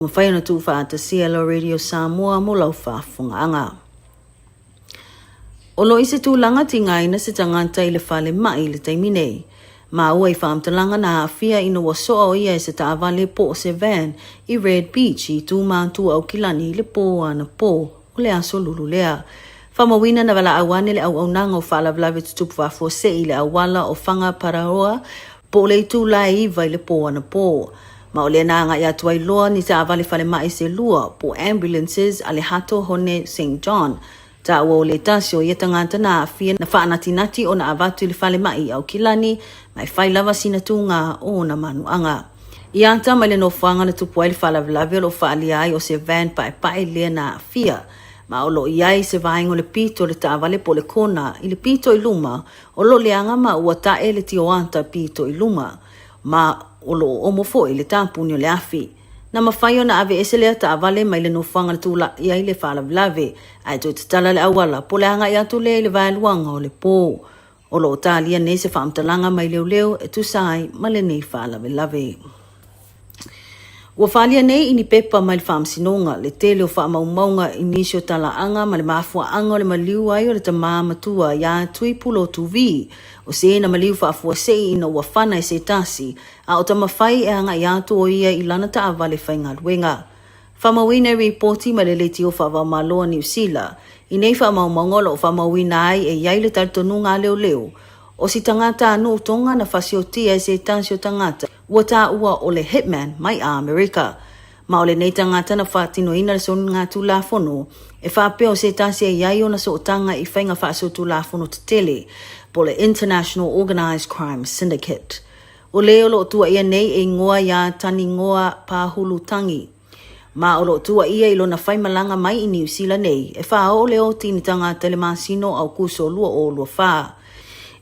Mafai ona tuufaatasia e lau Radio Samoa mo lau faafofogaaga. O lo o i se tulaga tigaina se tagata i le fale ma'i i le taimi nei. Maua i faamatalaga na aafia ina ua soa o ia e se taavale po o se van i Red Beach i Tūmātua Aukilani i le pō anapo o le aso lulu lea. Faamauina na valaau ane le auaunaga o faalavelave tutupu faafuasei i le auala o Whangaparaoa po o le itula e 9 i le pō anapo. Ma o lea na agai atu ai loa ni taavale falemai se lua, po ambulances a le Hato Hone St John. Taua o le tasi o ia tagata na aafia na faanatinati ona avatu i le falemai i Aukilani ma e fai lava sina tūgā o ona manuaga. I ata mai le nofoaga na tupu ai le faalavelave o lo o faaalia ai o se van paepae lea na aafia. Ma o lo o i ai se vaega o le pito o le taavale po o le kona i le pito i luma o lo o leaga ma ua tae le tioata pito i luma ma o lo o omo foi le tapuni o le afi. Na mafai ona aveese lea taavale mai le nofoaga na tula'i ai le faalavelave, ae toe tatala le auala po o le agai atu lea i le vaeluaga o le pō. O lo o talia nei se faamatalaga mai leoleo e tusa ai ma lenei faalavelave. Ua faaalia nei i ni pepa mai le Faamasinoga le tele o faamaumauga i nisi o talaaga ma le mafuaaga o le maliu ai o le tamā matua iā Tuipulotu vii, o se na maliu faafuasei ina ua fana e se tasi, a o Tamafai e agai atu o ia i lana taavale faigaluega. Faamauina i ripoti mai le Leitio Faavaomalo a Niu Sila, i nei faamaumauga o lo o faamauina ai e i ai le talitonuga a leoleo, o si tagata a nuu Tonga na fasiotia e se tasi o tagata ua taua o le hitman mai Amerika. Ma o lenei tagata na faatinoina le soligatulafono e faapea o se tasi e i ai ona sootaga i faiga faasolitulafono tetele po o le International Organised Crime Syndicate. O le o lo o tuaia nei e ingoa iā Tanigoa Pahulu Tangi. Ma o lo o tuaia i lona faimalaga mai i Niu Sila nei e faaoo le oti ni tagata i le masina o Aukuso 2024.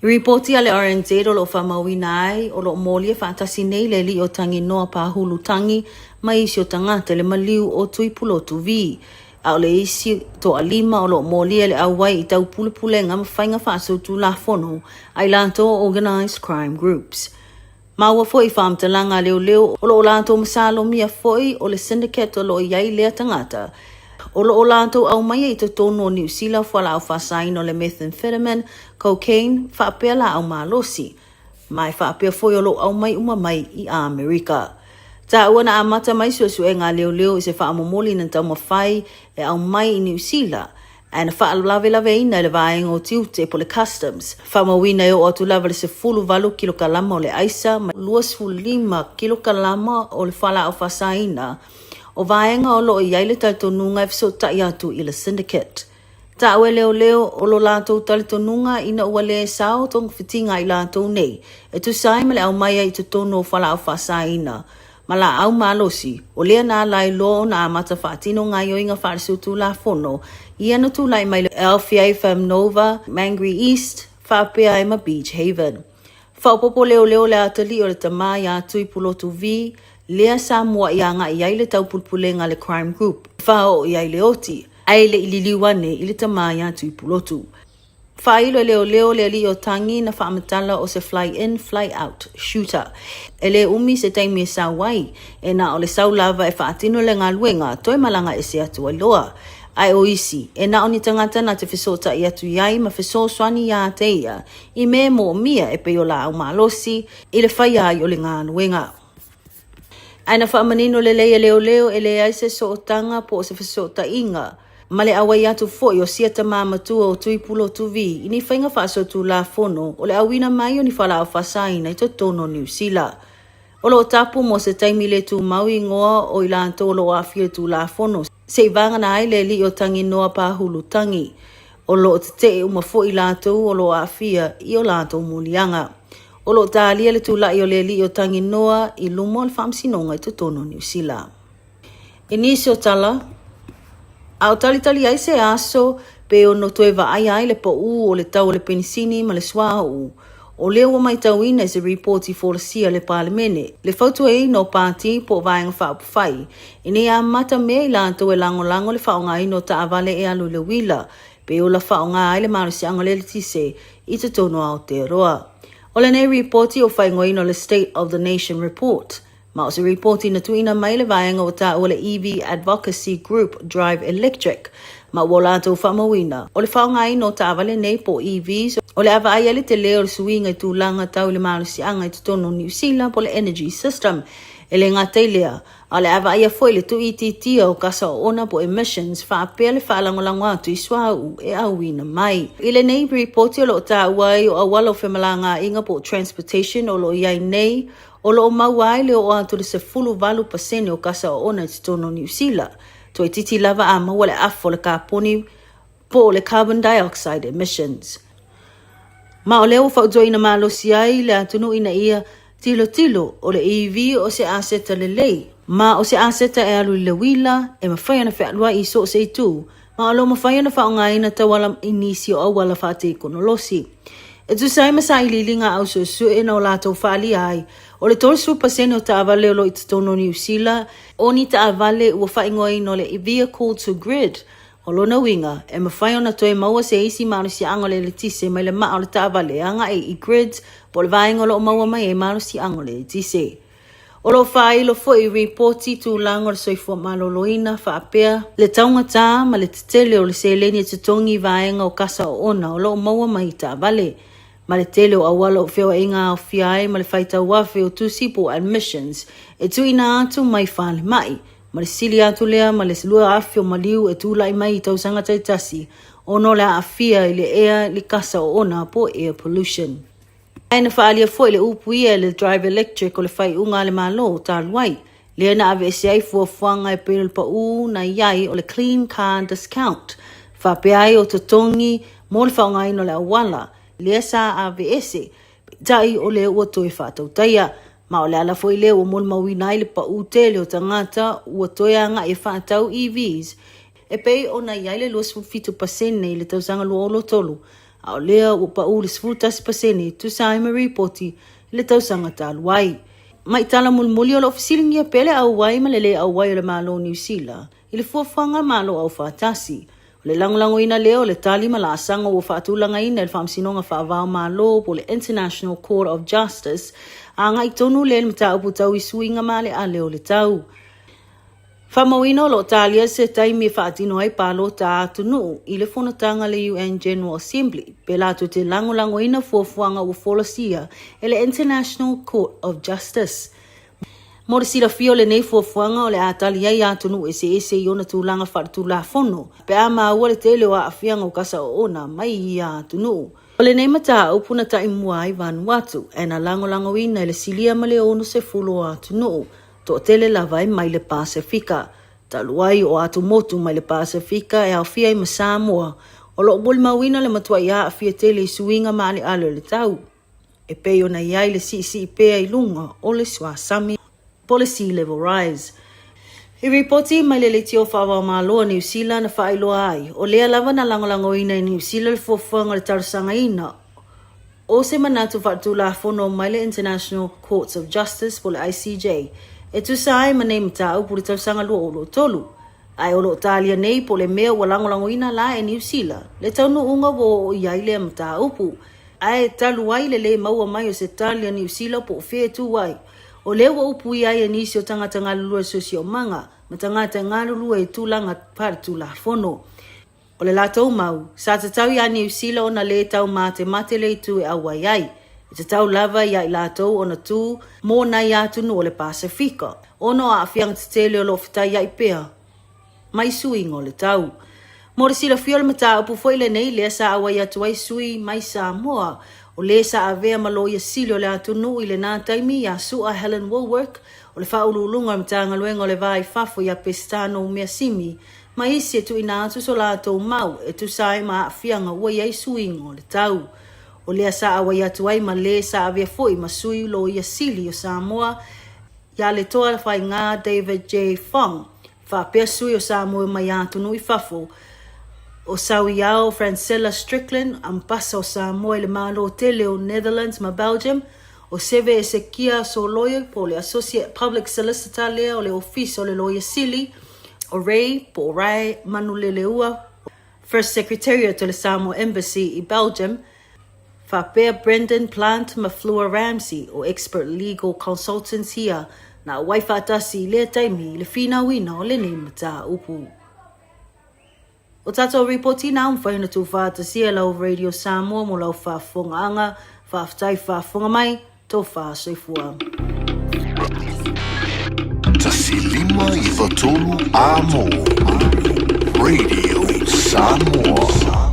I ripoti a le RNZ o lo o faamauina ai, o lo o molia faatasi nei le alii o Tanginoa Pahulu Tangi ma isi o tagata i le maliu o Tuipulotu vii. A o le isi toalima o lo o molia i le auai i taupulepulega ma faiga faasolitulafono a i latou o Organised Crime Groups. Maua foi i faamatalaga a leoleo o lo o latou masalomia foi o le syndicate o lo o i ai lea tagata o lo o latou aumaia i totonu o Niu Sila fualaau faasaina o le methamphetamine, cocaine faapea laau malosi ma e faapea foi o lo o aumai uma mai i Amerika. Taua na amata mai suesuega a leoleo i se faamomoli na taumafai e aumai i Niu Sila ae na faalavelaveina e le vaega o tiute po o le Customs. Faamauina e oo atu lava le 18 kilokalama o le aisa ma 25 kilokalama o le fualaau faasaina o vaega o lo o i ai le talitonuga e fesootai atu i le Syndicate. Taua e leoleo o lo latou talitonuga ina ua le sao togafitiga a i latou nei e tusa ai ma le aumaia i totonu o fualaau faasaina ma laau malosi, o lea na ala ai loa ona amata faatino gaoioiga faalesolitulafono ia na tulai mai le aofia ai Famnova, Mangere East, faapea ai ma Beach Haven. Faaopoopo leoleo le atalii o le tamā iā Tuipulotu vii, lea sa muaʻi agai ai le taupulepulega a le Crime Group e faaoo i ai le oti, ae le i liliu ane i le tamā iā Tuipulotu. Faailo e leoleo le alii o Tangi na faamatala o se fly in, fly out shooter. E le umi se taimi e sau ai, e na o le sau lava e faatino le galuega, toe malaga ese atu ai loa. Ae o isi, e na o ni tagata na te fesootai atu i ai ma fesoasoani iā te ia, i mea e moomia e pei o laau malosi, i le whaia ai o le galuega. Ae na faamanino lelei e leoleo e leai se sootaga po o se fesootaiga ma le auai atu foi o sia tamā matua o Tuipulotu vii i ni faiga faasolitulafono o le auina mai o ni fualaau faasaina i totonu o Niu Sila. O lo o tapu mo se taimi le tumau ingoa o i latou o lo o aafia i le Tulafono se i vagana ai le alii o Tanginoa Pahulu Tangi. O lo o tetee uma foi i latou o lo o aafia i o latou moliaga. O lo o talia le tula'i o le alii o Tanginoa i luma o le Faamasinoga i totonu o Niu Sila. I nisi o tala, a o talitali ai se aso pe ono toe vaaia ai le paū o le tau o le penisini ma le suauu, o lea ua maitauina i se ripoti folasia a le Palemene le fautuaina o pati po o Vaega Faaupufai ina ia amata mea i latou e lagolago le faaaogaina o taavale e alu i le uila pe ola faaaoga ai le malosiaga o le eletise i totonu o Aotearoa. O lenei ripoti o faaigoaina o le State of the Nation Report. Ma o se ripoti na tuuina mai le vaega ua taua le EV Advocacy Group Drive Electric ma ua latou faamauina, o le faaaogaina o taavale nei po o EVs o le a vaai ai le tele o le suiga i tulaga tau i le malosiaga i totonu o Niu Sila po o le energy system. E le gata i lea, a o le a vaaia foi le tuuitiitia o kasa oona po o emissions faapea le faalagolago atu i suauu e auina mai. I lenei ripoti o lo o taua ai o auala o femalagaaiga po o transportation o lo o i ai nei, o lo o maua ai le oo atu i le 18% o kasa oona i totonu o Niu Sila. Toeitiiti lava a maua le afa o le kaponi po o le carbon dioxide emissions. Ma o lea ua fautuaina malosi ai le atunuu ina ia tilotilo o le EV o se aseta lelei, ma o se aseta e alu i le uila e mafai ona fealuai i so o se itu, ma o lo o mafai ona faaaogaina tauala i nisi o auala faatekonolosi. E tusa ai ma sailiiliga a au suesue na o latou faaalia ai, o le 30% o taavale o lo o i totonu o Niu Sila, o ni taavale ua faaigoaina o le vehicle to grid, O lona uiga, e mafai ona toe maua se isi malosiaga o le eletise mai le maa o le taavale agai i grids po o le vaega o lo o maua mai ai malosiaga o le eletise. O lo o faailo foi i ripoti tulaga o le soifua maloloina faapea le taugata ma le tetele o le seleni e totogi i vaega o kasa oona o lo o maua mai i taavale ma le tele o auala o feoaiga aofia ai ma le faitau afe o tusi po o admissions e tuuina atu mai falemai ma le sili atu lea ma le 2,000 o maliu e tulai mai i tausaga taitasi ona o le aafia i le ea likasa oona po o air pollution. Ae na faaalia foi le upu ia e le Drive Electric o le faaiuga a le Malo talu ai, lea na aveese ai fuafuaga e pei o le paū na i ai o le Clean Car Discount, faapea ai o totogi mo le faaaogaina o le auala, lea sa aveese, peitai o lea ua toe faatautaia. Ma o le ala foi lea ua molimauina ai le paū tele o tagata ua toe agai e faatau EVs, e pei ona i ai le 27% i le tausaga 2023, a o lea ua paū le 11% e tusa ai ma ripoti i le tausaga talu ai. Ma i tala mulimuli o lo o fesiligia pea le auai ma le lē auai o le Malo o Niu Sila i le fuafuaga Malo Aufaatasi. O le lagolagoina lea o le tali ma laasaga ua faatulagaina e le Faamasinoga Faava-o-Malo po o le International Court of Justice, agai tonu lea i le mataupu tau i suiga maaleale o le tau. Faamauina o lo o talia se taimi e faatino ai palota a atunuu i le fonotaga a le UN General Assembly pe latou te lagolagoina fuafuaga ua folasia e le International Court of Justice. Mo le silafia o lenei fuafuaga o le a tali ai atunuu eseese i ona tulaga faaletulafono pe a maua le tele o aafiaga o kasa oona mai i ia atunuu. O lenei mataupu na taimua ai Vanuatu ae na lagolagoina e le silia ma le 60 o atunuu, toatele lava e mai le Pasefika. Talu ai o atumotu mai le Pasefika e aofia ai ma Samoa, o lo o molimauina le matuai aafia tele i suiga maaleale o le tau. E pei ona i ai le siisii pea i luga o le suasami po le sea level rise. I ripoti mai le Leitio Faavaomalo a Niu Sila na faailoa ai, o lea lava na lagolagoina e Niu Sila le fuafuaga o le talosagaina o se manatu faaletulafono mai le International Courts of Justice po o le ICJ e tusa ai ma nei mataupu i le tausaga 2023. Ae o lo o talia nei po o le mea ua lagolagoina la e Niu Sila le taunuuga ua oo i ai lea mataupu. Ae talu ai le lē maua mai o se tali a Niu Sila po o fea e tū ai, o lea ua upuia ai e nisi o tagata galulue siosiomaga ma tagata e galulue i tulaga faaletulafono. O le latou mau, sa tatau iā Niu Sila ona lē taumatemate le itu e auai ai, e tatau lava iā i latou ona tū mō nai atunuu o le Pasefika, ona o aafiaga tetele o lo o fetaiai pea mai suiga o le tau. Mo le silafia o le mataupu foi lenei lea sa auai atu ai sui mai Samoa, o lē sa avea ma Loia Sili o le atunuu i lenā taimi iā Su'a Helen Wallwork, o le Faauluuluga o le Matagaluega o le Va i Fafo iā Pesitano Umeasimi, ma isi e tuuina atu so latou mau e tusa ai ma aafiaga ua i ai suiga o le tau. O lea sa auai atu ai ma lē sa avea foi ma sui Loia Sili o Samoa iā Letoa Faigā David J. Fong, faapea sui o Samoa mai atunuu i fafo, o Sauiao Francella Strickland, Ambasa o Samoa i le Malo tele o Netherlands ma Belgium, o Seve Esekia Soloio po o le Associate Public Solicitor lea o le Ofisa o le Loia Sili, o Ray po o Rae Manuleleua, First Secretariat o le Samoa Embassy i Belgium, faapea Brendan Plant ma Fleur Ramsay o Expert Legal Consultants ia. Na auai faatasi i lea taimi i le finauina o lenei mataupu. O tatou ripoti na ua mafai ona tuufaatasia e lau Radio Samoa mo lau faafofogaaga. Faafetai faafofoga mai, tofa soifua. 1 5 93 Amo Radio Samoa.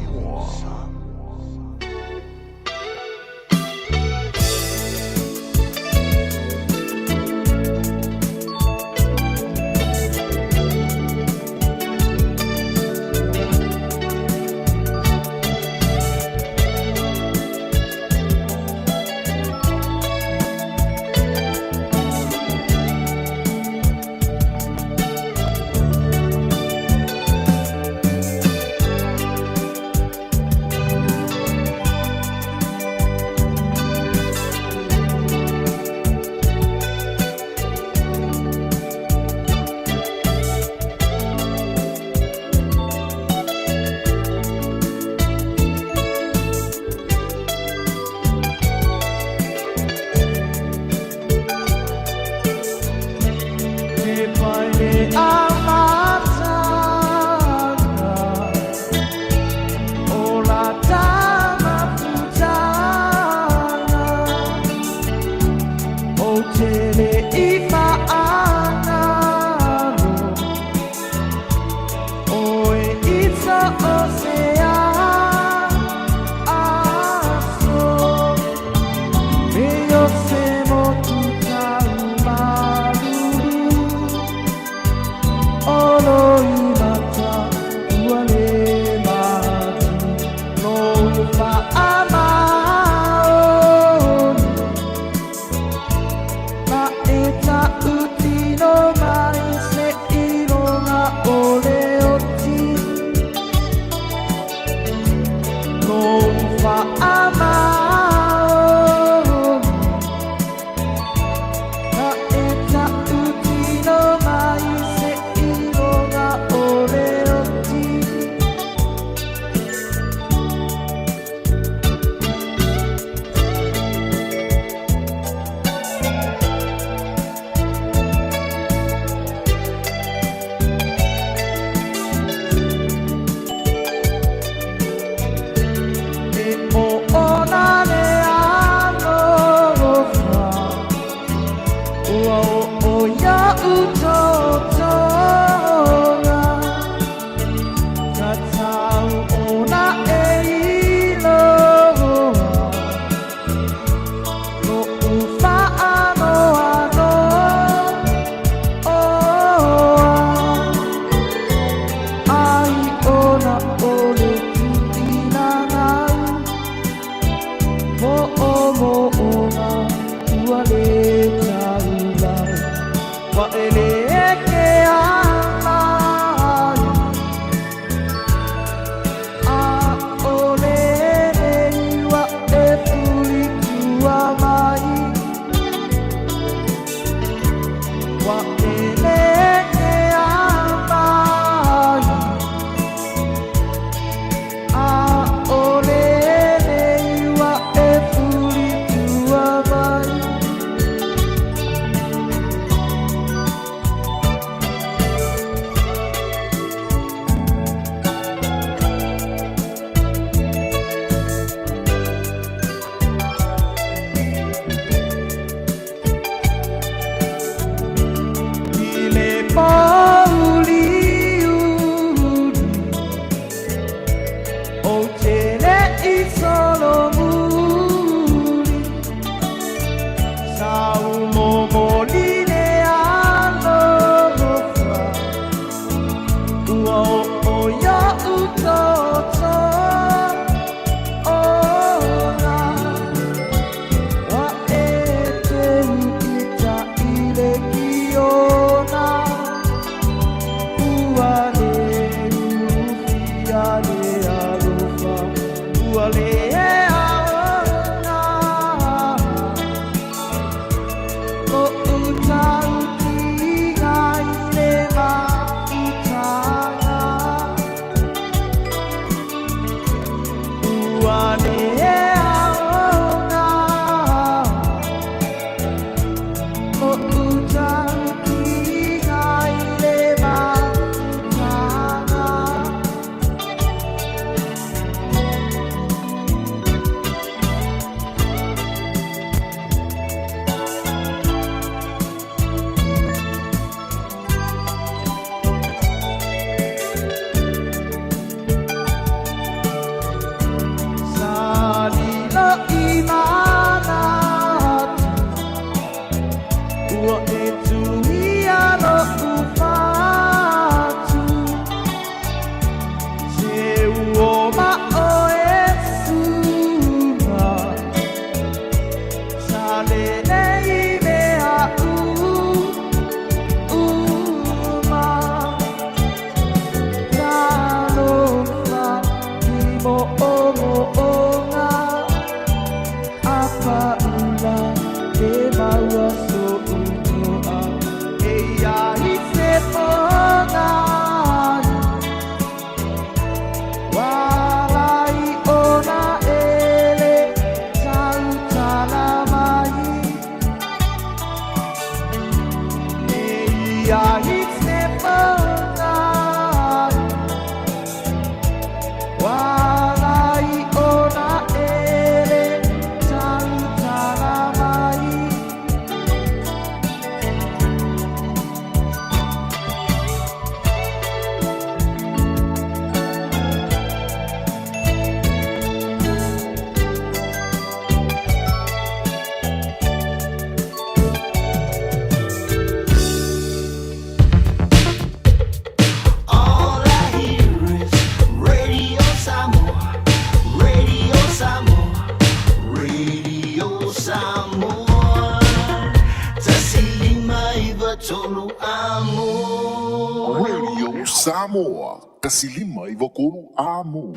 Samoa, 153 Amo.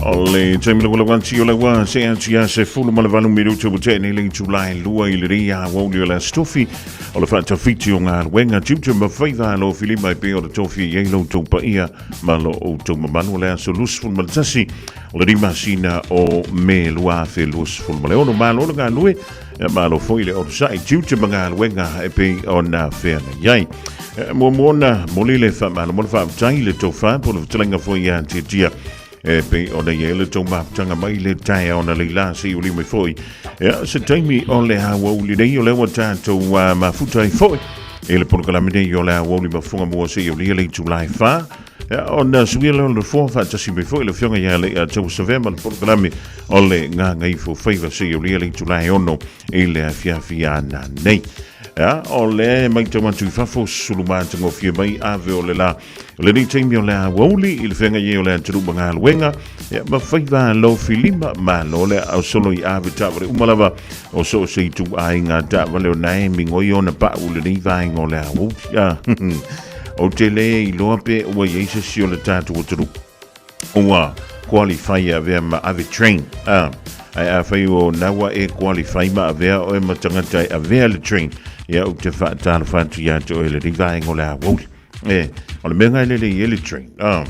O le taimi lava lava ati o laua se ati a se fulu ma le valu minutu ua tea nei le itulai lua i le ria ua uli o le astofi o le faatafiti o galuega tiute ma faiva alo filima e pei o le tofi i ai lo outou paia ma lo outou mamalu o le aso 21 o le masina o Me 2026. Malo le galue, malo foi le onosai tiute ma galuega e pei ona feagai ai. Muamua ona moli le faamalo mo le faafetai le tofa po le fetalaiga foi ia Tiatia e pei ona i ai le tou mafutaga mai le taeao na leila se i uli mai foi. Ia, se taimi o le aoauli nei o lea ua tatou mafuta ai foi i le polokalame nei o le aoauli mafuga mua se i ulia le itulai 4. Ia, ona suia lea o le nofoa faatasi mai foi le afioga ia Leia Tauasavea ma le polokalame o le Gagaifo Faiva se i ulia le itulai 6 i le afiafi ana nei. Ia, o le matau atu i fafo sulu matagofie mai ave o le la. O lenei taimi o le aoauli i le feagai ai o le atunuu ma galuega, ia, ma faiva alofi lima malo le au solo i ave taavale uma lava o so o se ituaiga taavale o nae migoi ona pau lenei vaega o le aoauli. Ah, ou te le iloa pe ua i ai se isi o le tatou atunuu ua qualify e avea ma ave train. Ah, ae afai o na ua e qualify ma avea oe ma tagata e avea le train, ia ou te faatalofa atu ia te oe lenei vaega o le aoauli. E, o le mea ngai lele i ele train. Ah,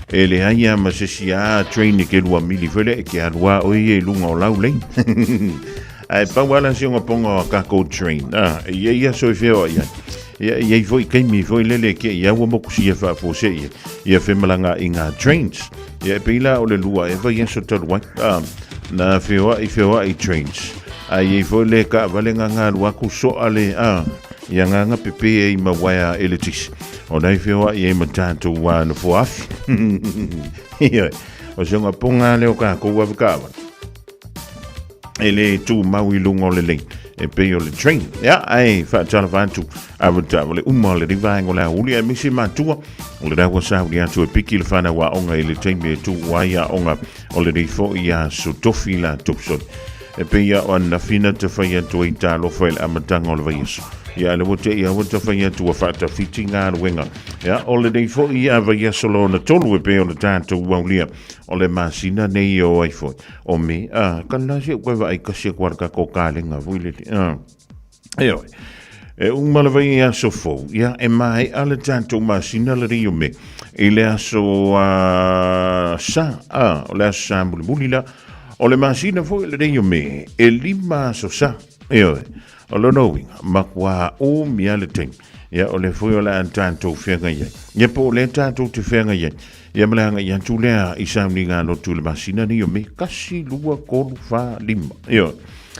e leai a ma se isi a train e ke lua mili foi le e ke alu a oe ia i luga o lau lane. Ae pau ala si onga ponga o kako train. Ah, e ia ia so e whio ia. Ia ia i foi kaimi foi lele ke ia ua moku si e whaafose ia. Ia whemalanga i ngā trains. Ia e peila o le lua e vai aso talu ai. Ah, na whioa i whioa i trains. A ia i foi le ka vale ngā ngā lua ku so ale. Ah, I agaga pepe ai ma waea eletisi. O nai wheoai ai ma tātou wā no foafi. Ioe, o se onga ponga leo kākou awe kāwana. E le tū mau i lunga o le lei. E pei o le train. Ia, ai, whaatala whaatu. Awa tāwa le uma o le rivaengo le auli. Ai misi mātua. O le rawa sauli atu e piki le whanau a onga i le teime e tū ai a onga. O le reifo i a sotofi la topsoni. E pei a o ananafi na te whai atu ai talofa i le amataga o le vaiaso. Ia, le ua te ia ua te whai atu a whaatawhiti ngā ruenga. Ia, o le nei foi a vaiaso lona tolu e pei o le tātou uaulia o le masina nei o ai foi. O me, a, ka la se koe vaai kasi a koa ka ko kālenga foi le, a. E oi. E uma le vai aso fou. Ia, e mai a le tātou masina le rio me. I le aso sa, a, o le aso sa mulimuli la, o le masina foi le rio me, e lima aso sa. E oi. O lona uiga, makuā umi a le taimi. Ia, o le foi o le a tātou feagai ai. Ia, po o le tātou te feagai ai. Ia, ma le agai atu lea i sauniga lotu i le masina nei o Me, kasi, lua, kolu, whā, lima. E oi.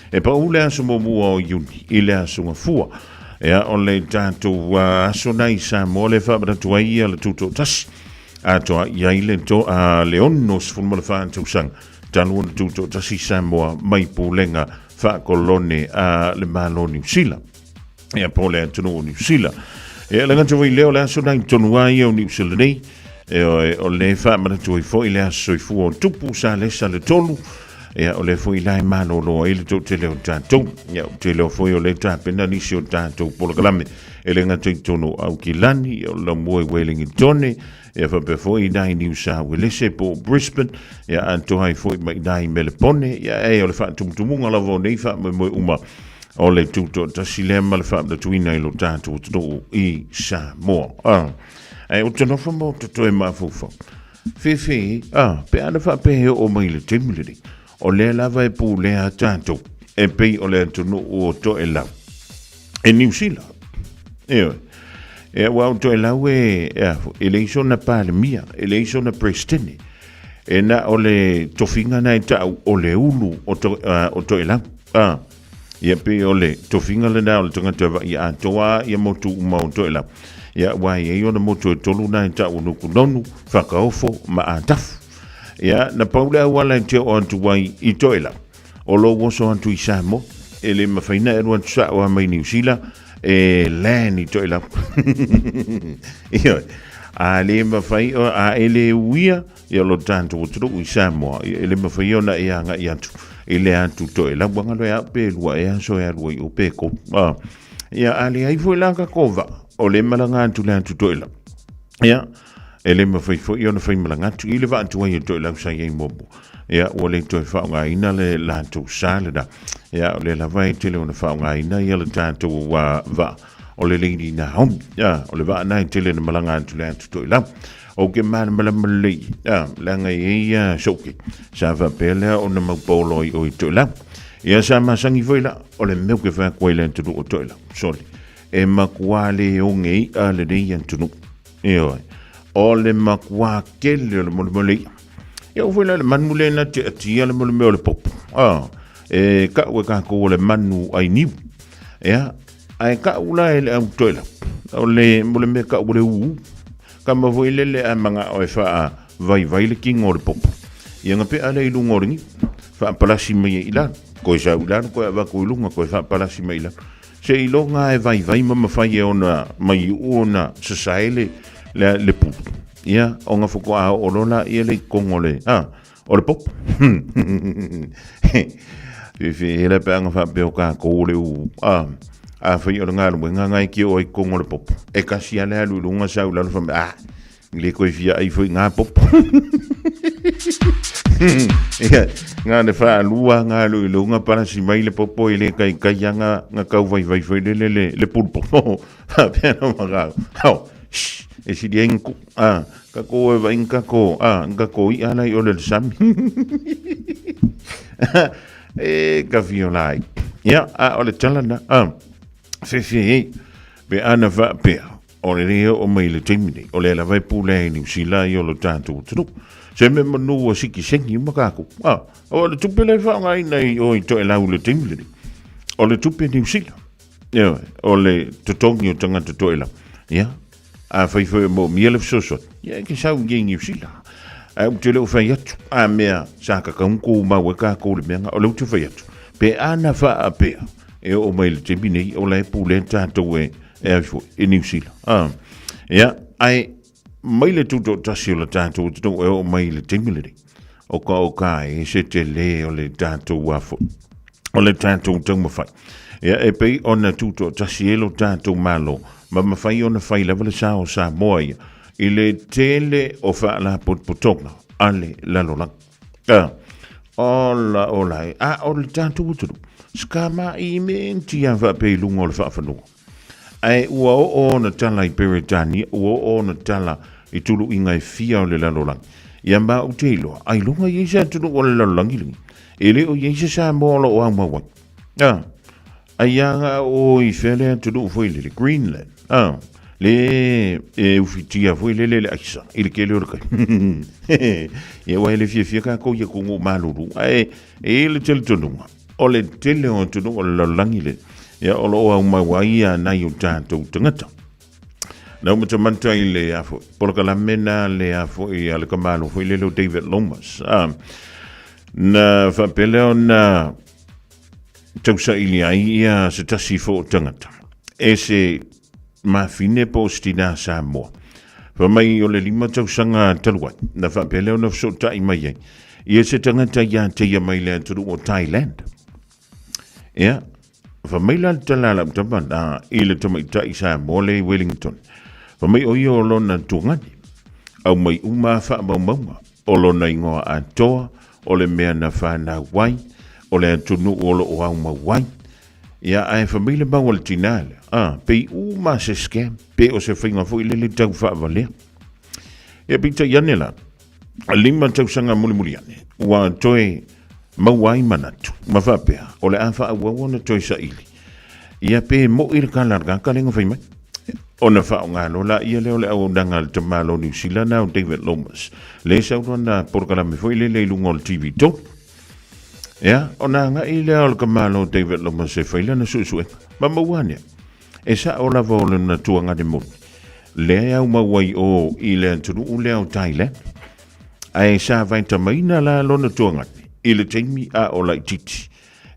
E pau le aso muamua o Iuni i le aso gafua. Ia, o le tātou aso nei Samoa le whaamanatu ai ia le tūtoatasi. Atoa i ai le, to, le ono sefulu ma le wha tausaga. Talu ona tūtoatasi Samoa mai pulega whaakolone a le Malo Niu Sila. Ia, po le atunuu o Niu Sila. Ia, le ngata foi lea o le aso nei tonu ai ia o Niu Sila nei. E oe, o le whaamanatu ai foi le aso soifua o tupu sa lesa le tolu. Ia, o le foi la e malolo ai le toatele o tātou. Ia, o tele o foi o le tāpena nisi o tātou polokalame. E le ngata i tonu o Aukilani, o la mua i Wellingtone, ia whapea foi i nai New South Wales po Brisbane, ia atoa ai foi mai nai Melepone, ia e o le whaatumutumunga lava o nei whaamoemoe uma o le tūtoatasi lea ma le whaamanatuina i lo tātou atunuu i Samoa. Ah. Ai, o te nofo mo te toe mafaufau. Whewhe, ah, pe ana whaapehe o mai le taimi lenei. O lea lava e pulea tātou, e pei o le atunuu o Toelau. E Niu Sila. E oe. E ua o Toelau e, e, e leai sona palemia, e leai sona presidente. E na o le tofiga na e tau o le ulu o, to, o Toelau. Ah. Ia pei o le tofiga lena o le tagata vaai atoa ia motu uma o Toelau. Ia ua i ai ona motu e tolu na e tau o Nukunonu, Fakaofo ma Atafu. Ia, na pau le auala e te oo atu ai i Toelau, o lou oso atu i Samoa, e le mafai na e alu atu sao lava mai Niu Sila e land i Toelau. Ioe, a le mafai, a e le uia ia lo tatou atunuu i Samoa, ia e le mafai ona e agai atu i le atu Toelau, ua galo e au pe lua ea aso e alu ai o pe tolu. Ia, a leai foi la tatou vaa, o le malaga atu le atu Toelau. Ia, e le mafai foi ona fai malaga atu i le vaa tuai o Toelau sa i ai muamua. Ia, ua le toe faaaogaina le latou sa lena. Ia, o lea lava e tele ona faaaogaina ia le tatou vaa o le Lady Naomi. Ia, o le vaa na e tele na malaga atu le atu Toelau. Ou te malamalama lelei, ia, leaga e i ai ia soke sa faapea lea ona maupolo ai o i Toelau. Ia, sa masani foi la, o le mea ou te fai atu ai le atunuu o Toelau. Sole, e matua le oge i'a lenei atunuu. Ioe. O le matua tele o le molemole i'a. Ia foi la le manu lea na te atia le molemea o le popo. Ah, e kau e kākou o le manu ai niu. Ia, ae kau la e le au toelau. O le molemea kau o le uu. Kama foi lele a manga o e whaa vai vai le kingo o le popo. Ia nga pea le i lunga o le niu. Whaapalasi mai e i lalo. Koe sau i lalo, koe avaku i lunga, koe whaapalasi mai i lalo. Seiloga e vaivai ma mafai e ona maiuʻu ona sasae le, le, le pulu. Ia, ona faatoa oo loa laia le i totonu o le, a, o le popo. Fiafia ai la pe ana faapea o tatou o le uu, a, afai o le galuega lena e tio ai i totonu o le popo, e tasi lava le alu i luga sau i lalo fai mai, a, Le koe fia ai foi ngā popo. Ia, ngā le whaalua, ngā lu i lunga parasi mai le popo i le kai kai a ngā, ngā kau vai vai foi le le le, le pulpo. Pea no makau. Hao, shh, e siri ai nku, a, ka ko e vai nka ko, a, nka ko i ala i ole le sami. E, ka fio lai. Ia, a, o le tala na, a, fefe e, pe ana whaapea, O le lea oo mai i le taimi nei, o lea lava e pule ai Niu Sila i o lo tatou atunuu. Se me manu ua sikisengi uma kākou. Ah, o le tupe lea e faaaogaina i o i Toelau i le taimi lenei. O le tupe Niu Sila. Ioe, o le totogi o tagata Toelau. Ia, afai foi e moomia le fesoasoani, ia e ke sau i Niu Sila. Ae ou te le o fai atu, a mea sa tatau ona tumau ai kākou le mea lena, o lea ou te fai atu, pe ana faapea e oo mai i le taimi nei, o la e pulea tatou e e ai foi, i Niu Sila. Ah. Ia, ae mai le tutoatasi o le tatou atunuu e oo mai i le taimi lenei. O ka o ka e se te le o le tatou afo, o le tatou taumafai. Ia, e pei ona tutoatasi e lo tatou Malo, ma mafai ona fai lava le sa o Samoa ia, i le tele o faalapotopotoga a le lalolagi. Ah, ola ola e, a o le tatou atunuu, skama i menti a faapea i luga o le faafanua. Ae ua oo ona tala i Peretania, ua oo ona tala i tuluiga e fia o le lalolagi. Ia ma ou te iloa, ailoga i ai se atunuu o le lalolagi lenei. E le o i ai se Samoa o lo o aumau ai. Ah, ai a o i fea le atunuu foi lele, Greenland. Ah, le e ufitia foi lele le aisa i le tele o le tai. Ia ua e le fiafia kākou i atunuu malulu, ae e i le talitonuga, o le tele o atunuu o le lalolagi le, ia o lo o aumau ai ia nai o tatou tagata. Na ou matamata i le a foi, polokalame na le a foi a le kamalo foi lele o David Lomas. Ah, na faapea lea ona tausaili ai ia se tasi fo o tagata. E se mafine po o se tinā Samoa. Fai mai o le 5 tausaga talu ai, na faapea lea ona fesootai mai ai ia se tagata ia te ia mai le atunuu o Thailand. Ia, fai mai la le tala a lau tama na i le tamaitai Samoa le i Wellington. Fai mai o ia o lona tuagani. Au mai uma a faamaumauga o lona ingoa atoa, o le mea na whanau ai, o le atunuu o lo o aumau ai. Ia, ae fai mai le mau a le tinā lea, a, pei uma se scam, pe o se faiga foi lele tau faavalea. Ia, peitai ane la, 5 tausaga mulimuli ane, ua toe maua ai manatu, ma faapea, o le a faaauau ona toe saili. Ia, pe mo'i le kala a le tagata lea na fai mai. Ona faaaoga loa laia lea o le auaunaga a le tamalo o Niu Sila na o David Lomas, le sau lona polokalame foi lele i luga o le TV 3. Ia, ona agai lea o le tamalo o David Lomas e fai lana suesuega. Ma maua ane ai, e sao lava o lona tuagane moni, lea e aumau ai o i le atunuu lea o Thailand. Ae sa vaitamaina la lona tuagane i le taimi a o laititi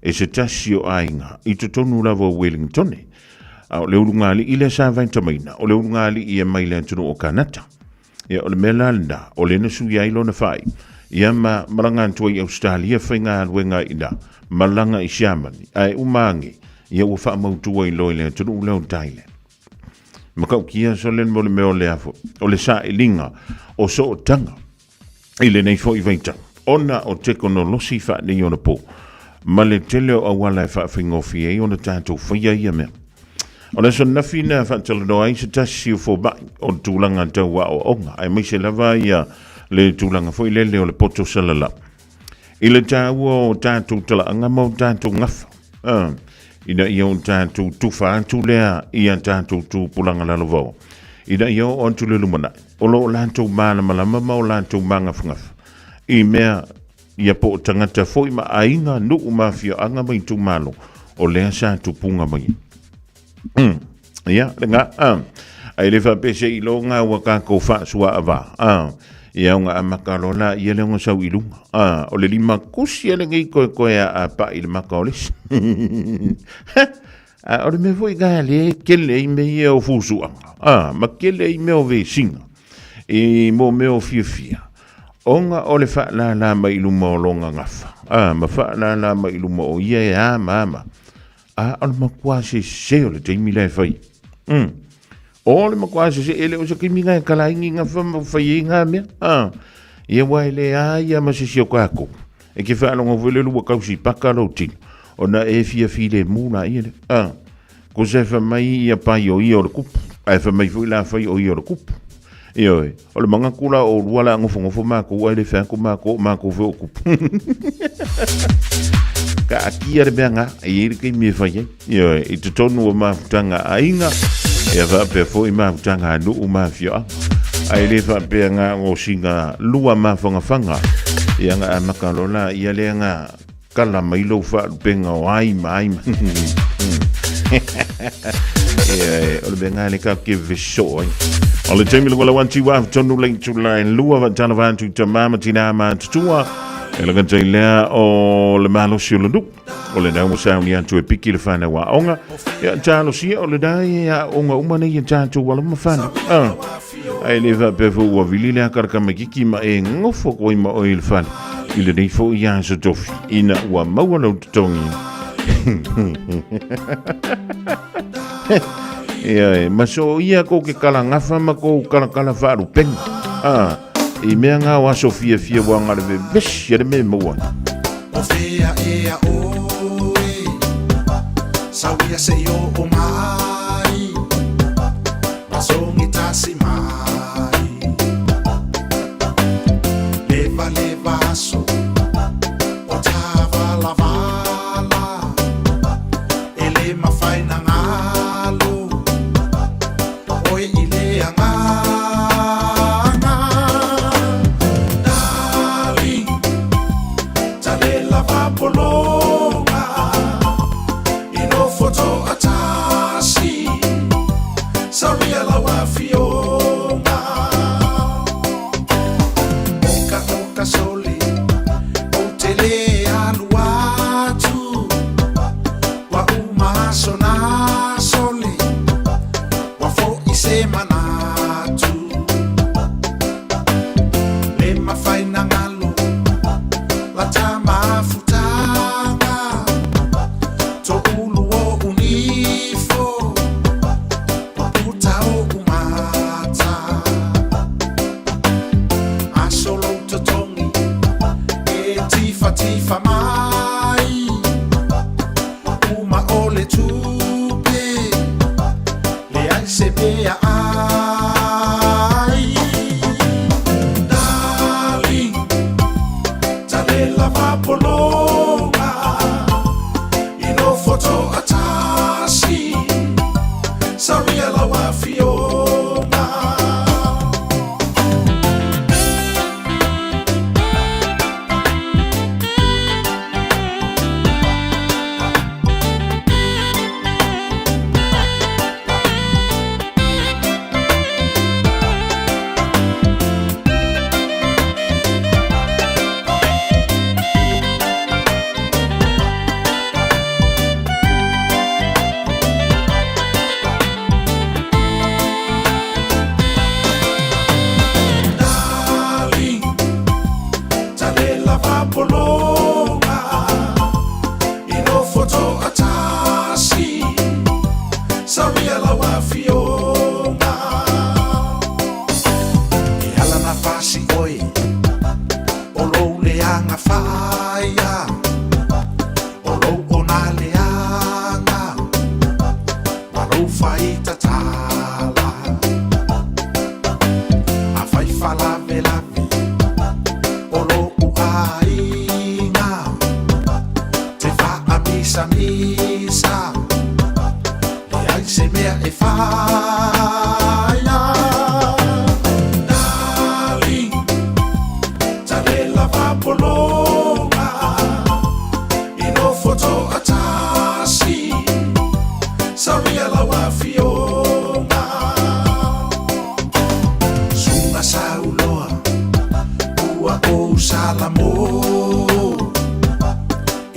e se tasi o aiga i totonu lava o Wellingtone. A o le ulugalii lea sa vaitamaina, o le ulugalii e mai le atunuu o Kanata. Ia, o le mea la lena, o lea na suia ai lona faaiu, ia ma malaga atu ai i Ausetalia faigaluega i ina, malaga i Siamani, ae uma ane, ia ua faamautu ai loa i le atunuu lea o Thailand. Matautia sole mo le mea o lea foi, o le sailiga o sootaga i lenei foi vaitau, ona o tekonolosi faaneionapo ma le tele o auala e faafaigofie ai ona tatou faia ia mea. O le aso ananafi na faatalanoa ai se tasi o fomai o le tulaga tau aoaoga, aemaise lava ia le tulaga foi lele o le poto salalau. I le taua o tatou talaaga ma o tatou gafa, ina ia o tatou tufa atu lea i a tatou tupulaga lalovaoa, ina ia oo atu le lumanai, o lo o latou malamalama ma o latou magafagafa i mea ia po o tagata foi ma aiga, nuu ma afioaga ma itumalo o lea sa tupuga mai ai. Ia, lena, a. Ai le faapea se iloga ua tatou faasuaava, a. Ia ona amata loa laia lea ona sau i luga, a. O le limakusi a lenei koekoe a a pai i le mata o le isi. A o le mea foi lena lea e tele ai mea ia o fusuaga, a, ma tele ai mea o vesiga i mo mea o fiafia, ona o le faalala mai i luma o lona gafa, a, ma faalala mai i luma o ia e a ma a ma. A o le matua sese o le taimi la e fai. O le matua sese, e le o se taimi na e kalaini na fa ma fai ai ngā mea. A, ia wa e le a ia ma sisi o kākou. E ke whaalongo foi le lua kausi paka lou tino. Ona e fia file mū la ia le. A, ko se fa mai ia pai o ia o le kupu. Ae fa mai foi la fai o ia o le kupu. Ioe, o le manatu la o lua la ngofongofo mākou ai le wheako mākou, mākou foi o kupu. Ka akia le mea ngā, e i le keimi e whai ai. Ioe, i te tonu o mafutanga a inga, ia whaapea foi mafutanga a nuu mafioanga. Ai le whaapea ngā ngosinga lua mawhangawhanga, ia ngā amaka lola, ia lea ngā Kala mai lou faalupenga o ai ma ai ma. Ia, o le mea ngā le ka ke veso ai. O le taimi le wala wanti wa tonu le tula e lua va tala va tu ta mama tina ma tutua. E langa tai lea o le malosi o le nuku. O le nau mo sauni atu e piki le whanau a onga. Ia talo sia o le dai e a onga uma nei e tātou wala ma whanau. Ah. Ai le faapea foi ua vili le akarakamikiki ma e ngofo koe ma oe i le fale i lenei foi aso tofi ina ua maua lou totogi. Ia e, ma so ia ko ke kalagafa ma ko kalakala whaarupenga. Ah, i mea ngā o aso fiafia wa ngā le vesi a le me maua. O fea ea oe, sauia se i o mai. Masogi tasi mai. Leva leva aso o tavalavala. E le mafai na galo oe i le agaga. Darling, talela vapologa i nofo toatasi. Sauia lau afioga. Oka oka sole, ou te le alu atu. Ua uma aso na sole, ua foʻi se manatu. Le mafai na galo, la ta mafutaga. Toʻulu oʻu nifo, puta oʻu mata. Aso lou totogi, e tifatifa mai. Uma o le tupe, leai se mea ai. Darling, talela vapologa i nofo toatasi. Sauia lau afioga. lava pologa i nofo toatasi sauia lau afioga e ala na fasi oe o lou leaga faia o lou ona leaga ma lou faitatala afai falavelave o lou aiga te faamisamisa leai se mea e faia darling tale lava pologa i nofo toatasi sauia lau afioga suga sauloa ua ou salamo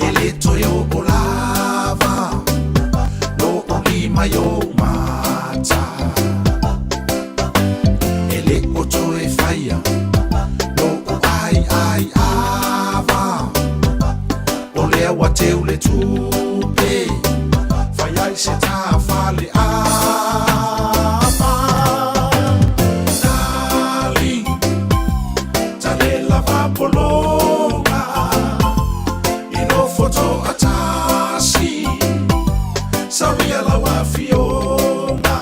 e lē toe oo lava loo lima i ou mata e lē o toe faia loo ai ai ava o lea ua teu le tupe fai ai se tafale apa darling tale lava pologa i nofo toatasi sauia lau afioga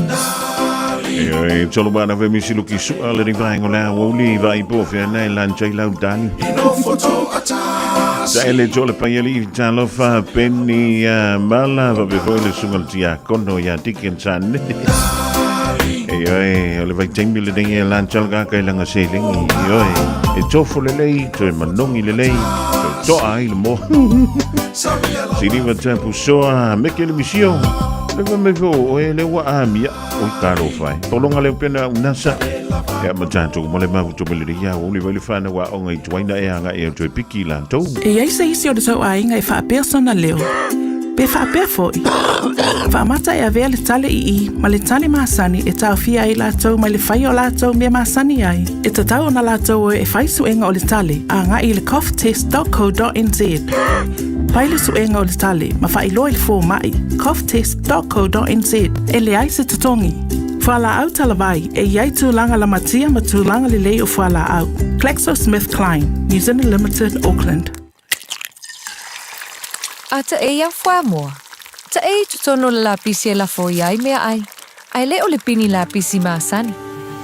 darling E tolo bana ve misi luki sua le rivaengo le awouli vai po fe nei lan chai lau dani. i nofo toatasi Sa ele tole paiali talofa Penny mala va be foi le sungal tia kono ia Dickens san. E oi, o le vai taimi le nei e lan chal ka kai langa selengi. E oi, e tofo le lei, toe manongi le lei, toe toa ai le mo. sauia lau Siliva tapu soa, meke le misio. Le va me fo, o e le wa amia. O karo fai. Tolonga le pena unasa. Ia ma tātou mo le mahu to mele ia o le vai le whana wa onga i tuaina e anga e toe piki lantou. E iai se isi o le tou aiga e faapea sona leo, pe faapea foi. Faamata e avea le tale ii ma le tale masani e taofia ai latou mai le faia o latou mea masani ai. E tatau ona latou o e fai suega o le tale agai i le coughtest.co.nz. Fai le suega o le tale ma faailoa i le fomai coughtest.co.nz. E leai se totogi. Fualaau talavai, e i ai tulaga lamatia ma tulaga lelei o fualaau. GlaxoSmithKline, New Zealand Limited, Auckland. A taʻe iā fuamoa. Taʻe i totonu o le lapisi e lafo i ai meaʻai, a e le o le pini lapisi masani,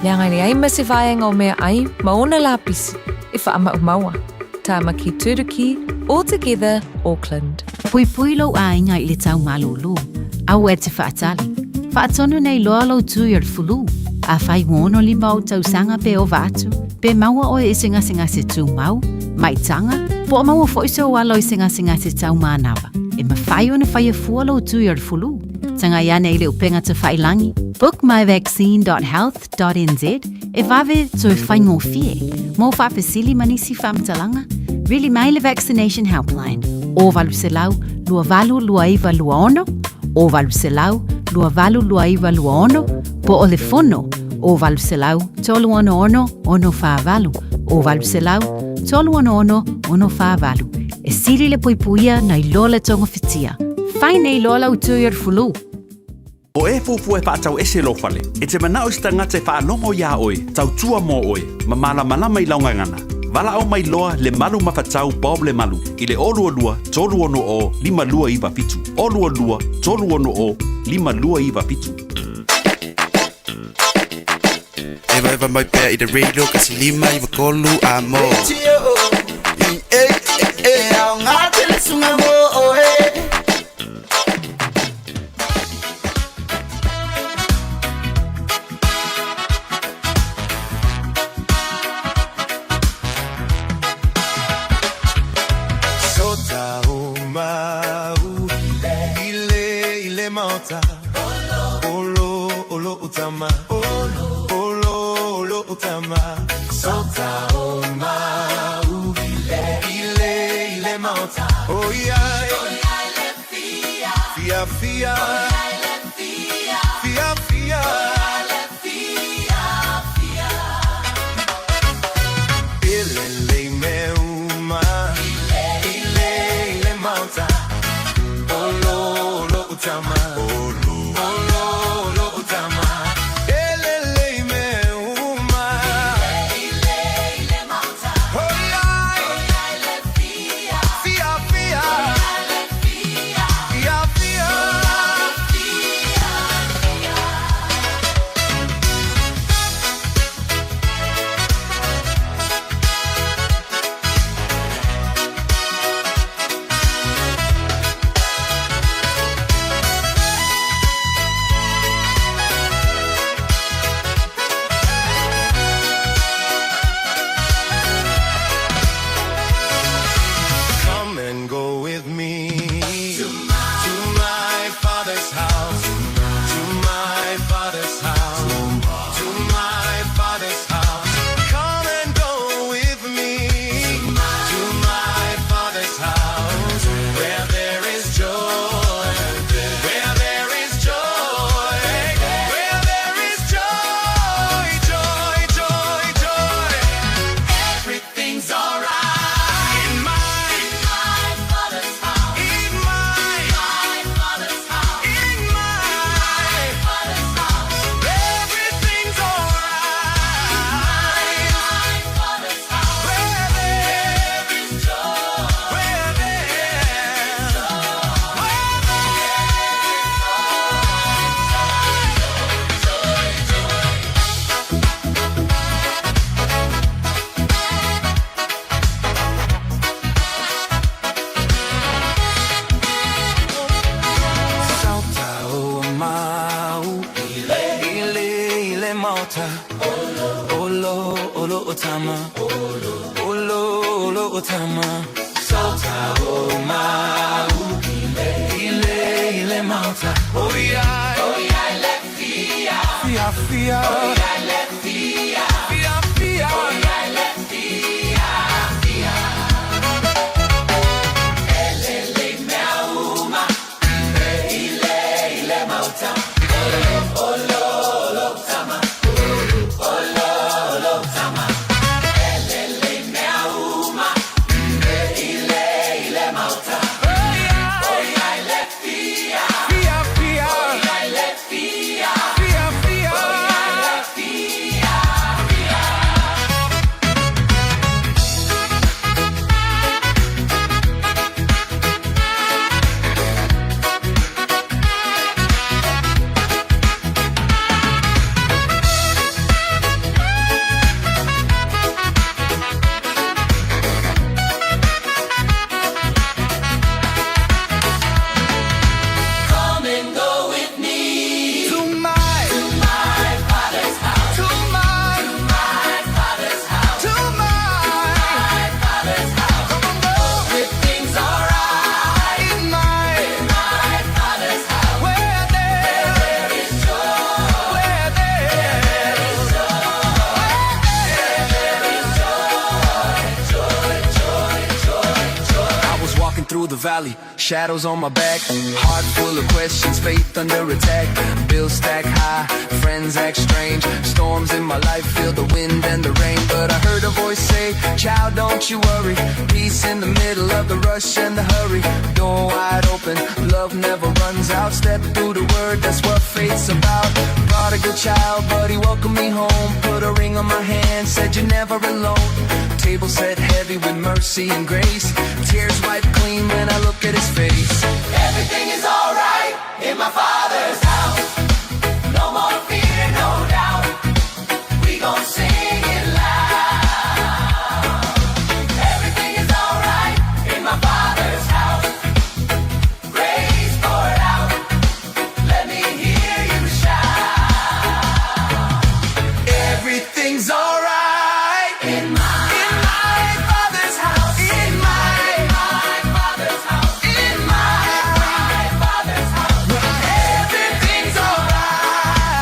leaga e leai ma se vaega o meaʻai ma ona lapisi e faamaumau a. Tāmaki Turuki, All Together, Auckland. Puipui lou aiga i le tau malūlū, aua e te faatali. Faatonu nei loa lou tui o le fulu. Afai ua 65 ou tausaga pe ova atu, pe maua oe i se gasegase tumau, maitaga, po o maua foi sou alo i se gasegase tau manava, e mafai ona faia fua lou tui o le fulu. Tagai ane i le upega tafailangi, bookmyvaccine.health.nz, e vave toe faigofie. Mo faafesili ma nisi faamatalaga, vili mai le Vaccination Helpline, o 800 2829 26, o 800 2829 26, po o le fono, o 800 366 648, o 800 366 648. E sili le puipuia nai lo le togafitia. Fai nei loa lau tui o le fulu. O e fuafua e faatau ese lou fale, e te manao i se tagata e faalogo iā oe, tautua mo oe, ma malamalama i lau gagana. Valaau mai loa Lemalu Mafatau Bob Lemalu i le 022 360 5297, 022 360 5297. Evaeva mai pea i le radio kasi 5 9 3 a mo. Sota o mau i le i le maota Olo olo utama Olo olo olo utama Sota o mau i le i le maota Oh yeah Fia fia Fia fia. tama Olo olo tama Sauta o mau Ile ile mauta Oh yeah Oh yeah le fia Fia fia Oh yeah le fia Fia fia Oh yeah le fia Fia Ele le mea uma Ile ile mauta Olo olo olo tama Olo olo tama Ele le mea uma Ile ile mauta Oh yeah le fia Fia fia Oh yeah le fia Fia fia Oh yeah le fia Fia. Come and go with me to my to my father's house. To my to my father's house. To my my father's house. Come on, go. Everything's alright in my in my father's house. Where there, there is joy. Where there, is joy. Where there is joy. Joy, joy, joy, joy. I was walking through the valley, shadows on my back, heart full of questions, faith under attack. Bills stack high, friends act strange, storms in my life feel the wind and the rain. But I heard a voice say, Child, don't you worry. Peace in the middle of the rush and the hurry. Door wide open, love never runs out. Step through the word, that's what faith's about. Prodigal child, but he welcomed me home. Put a ring on my hand, said you're never alone. Table set heavy with mercy and grace. Tears wiped clean when I look at his face. Everything is alright in my father's house. No more fear, no doubt. We gon' sing it loud. Everything is alright in my father's house. Grace poured out. Let me hear you shout. Everything's alright In my in my father's house. In my my father's house. in my My father's house. everything's alright.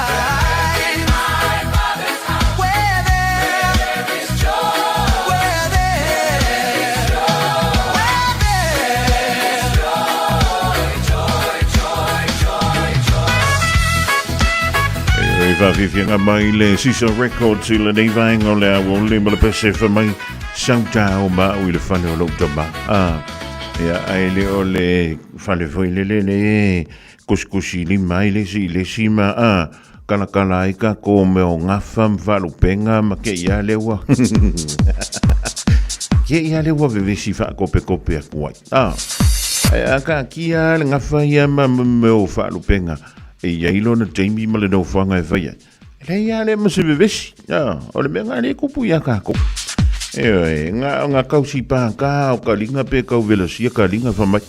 In my father's house. Where there, There is joy. where there, where there. Joy, joy, joy, joy. E faafiafiaga mai le Sisa Records i lenei vaega o le aoauli ma le pese fa mai sauta o maau i le fale o lou tama. Ah, ia, ae le o le fale foi le le le e kusikusi lima ai le isi i le isi ma ah, kalakala ai ka ko me o gafa ma faalupenga ma ke ia le ua ke ia le ua vevesi faakopekope aku ai. Ah, ae a kaatia le gafa ia ma me o faalupenga e i ai lona taimi ma le nofoaga e fai ai. E leai lava lea ma se vevesi. Ah, o le mea lena lea e kupu iā kākou. Ioe, nga, nga kausi pākā o ka linga pe kau velasia ka linga fa mai.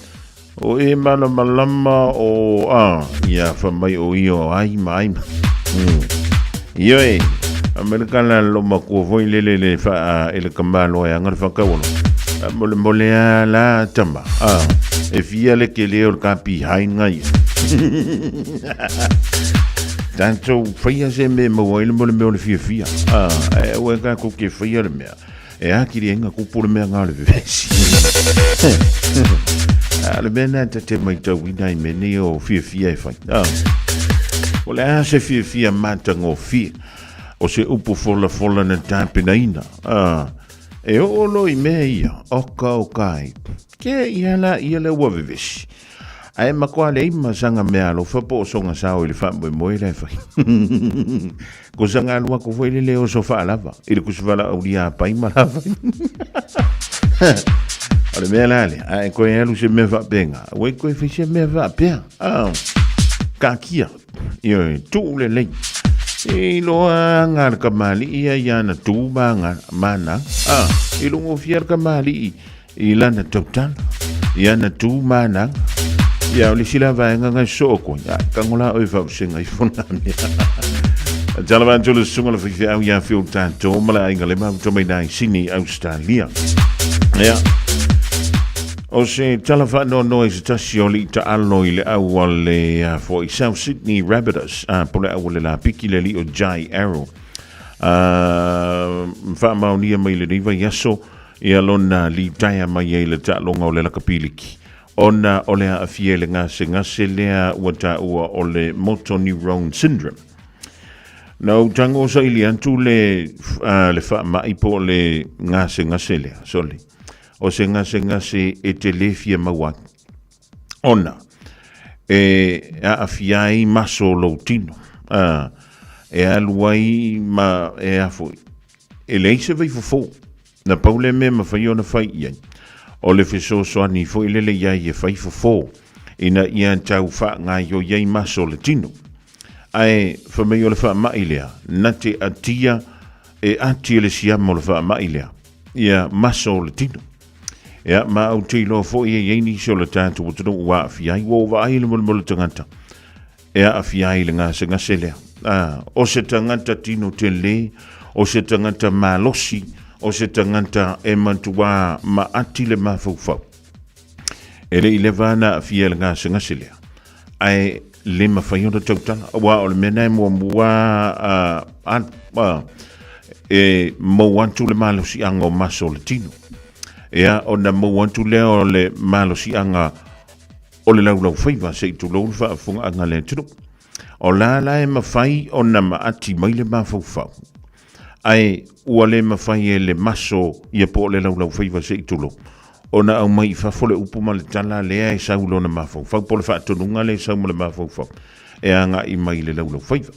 O e malamalama o, ah, ia fa mai o ia o ai ma ai ma. Ioe, Amerika la lo makua foi lele le fa e le kamalo e anga le whakaualo. Mo le mole a la tama. Ah, e fia le ke leo le ka behind ngai. Tātou whaia se me maua i le mole mea o le fia fia. Ah, e ue ka ko ke whaia le mea. E a kiri enga kupu le mea ngā le vevesi. A le mea nā te te mai tau ina i me nei o fia fia e whai. Ah. O le a se fia fia mātangofie o se upu folafola na tapenaina. Ah. E oo loa i mea ia, oka oka ai. Ke ia la ia le ua vevesi. Ae makoa leai ma saga meaalofa po o soga sao i le faamoemoe la e fai. Ko saga alu aku foi le le oso faalava i le kusi valaaulia a pai ma lava. O le mea la lea, ae koe alu se mea faapenga, ua i koe fai se mea faapea. Ah, kakia, ioe, tuu lelei. E iloa aga le kamali'i ia i ana tu ma aga mana. Ah, i lugofia le kamali'i i lana tautala, i ana tu ma ana aga. Ia, o le isi la vaega ngai soo koe, a, kago la oe faavasega ifo na mea. Tala atu le susuga le faifeau ia Phil Tato ma le aiga le mafuta mai nai Sydney, Australia. Ia. O se tala faanoanoa i se tasi o alii taalo i le au a le foi South Sydney Rabbitohs, a po le au a le lapiki le alii o Jai Arrow. Faamaonia mai lenei vaiaso ia lona litaea mai ai le taaloga o le lakapiliki ona o le aafia i le gasegase lea ua taua o le motor neurone syndrome. Na ou tago saili atu le, le faamai po o le gasegase lea, sole. O se gasegase e te lē fia maua ai, ona e aafia ai maso o lou tino, e alu ai ma e a foi, e leai se vaifofo. Na pau lea mea e mafai ona fai i ai, o le fesoasoani foi lele i ai e fai fofo, ina ia tau faagaoioi ai maso o le tino. Ae fai mai o le faamai lea, na te atia e ati e le siama o le faamai lea, ia maso o le tino. Ia, ma ou te iloa foi e i ai nisi o le tatou atunuu ua aafia ai, ua ou vaai i le molemole tagata e aafia ai i le gasegase lea. A, o se tagata tino tele, o se tagata malosi, o se tagata e matuā maati le mafaufau. E le i leva ana aafia i le gasegase lea, ae le mafai ona tautala, aua o le mea lena e muamua e mou atu le malosiaga o maso o le tino. Ia, ona mou atu lea o le malosiaga o le laulaufaiva, se i tulou le faafofogaaga a le atunuu. O la la e mafai ona maati mai le mafaufau, ae ua le mafai e le maso ia po o le laulaufaiva se i tulou, ona aumai i fafo le upu ma le tala lea e sau i lona mafaufau po o le faatonuga lea e sau ma le mafaufau e agai mai i le laulaufaiva.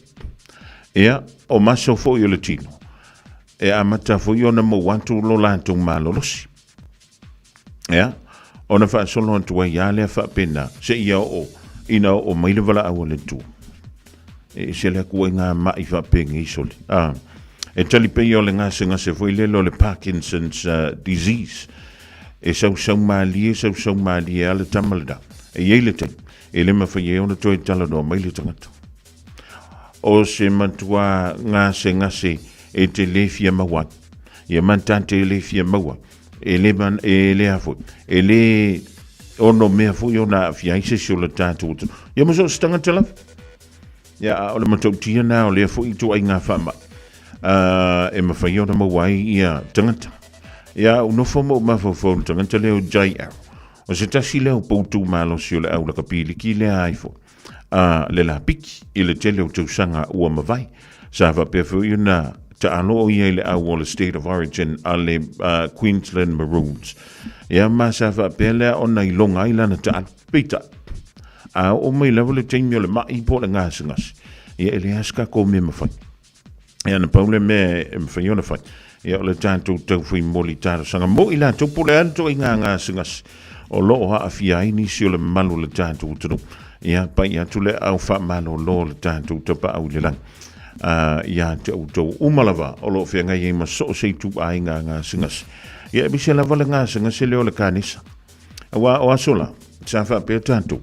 Ia, o maso foi o le tino, e amata foi ona mou atu lo latou malolosi. Ia, ona faasolo atu ai lava lea faapena, seia oo ina oo mai le valaau a le Atua. E ese le aku ai ngā ma'i faapenei sole. Ah, e tali pei o le gasegase foi lele o le Parkinson's disease. E sausau malie, sausau malie a le tama lena. E i ai le taimi, e le mafai ai ona toe talanoa mai le tagata. O se matua gasegase e te le fia maua ai. Ia ma tate e le fia maua. E le, man, e le a foi. E le ono mea foi ona aafia ai se isi o le tatou atunuu. Ia ma so o se tagata lava. Ia, a o le matautia lena o lea foi ituaiga faamai e mafai ona maua ai ia tagata. Ia, ou nofo ma ou mafaufau i le tagata lea o Jai Arrow. O se tasi lea o poutu malosi o le au lakapiliki lea ai foi. a le lapiki i le tele o tausaga ua mavae. Sa faapea foi ona taalo o ia i le au o le State of Origin a le Queensland Maroons. Ia ma sa faapea lea ona iloga ai lana taalo. Peitai, a oo mai lava le taimi o le mai po o le gasegase, ia e leai se tatou mea mafai. Ia na pau le mea e mafai ona fai, ia o le tatou taufai moli talosaga mo i latou po o le a le ituaiga gasegase o lo o aafia ai nisi o le mamalu o le tatou atunuu. Ia pai atu le aao faamalolo o le tatou Tapaau i le lagi ia te outou uma lava o lo o feagai ai ma so o se ituaiga gasegase. Ia e ese lava le gasegase lea o le kanesa. Aua o aso la, sa faapea tatou,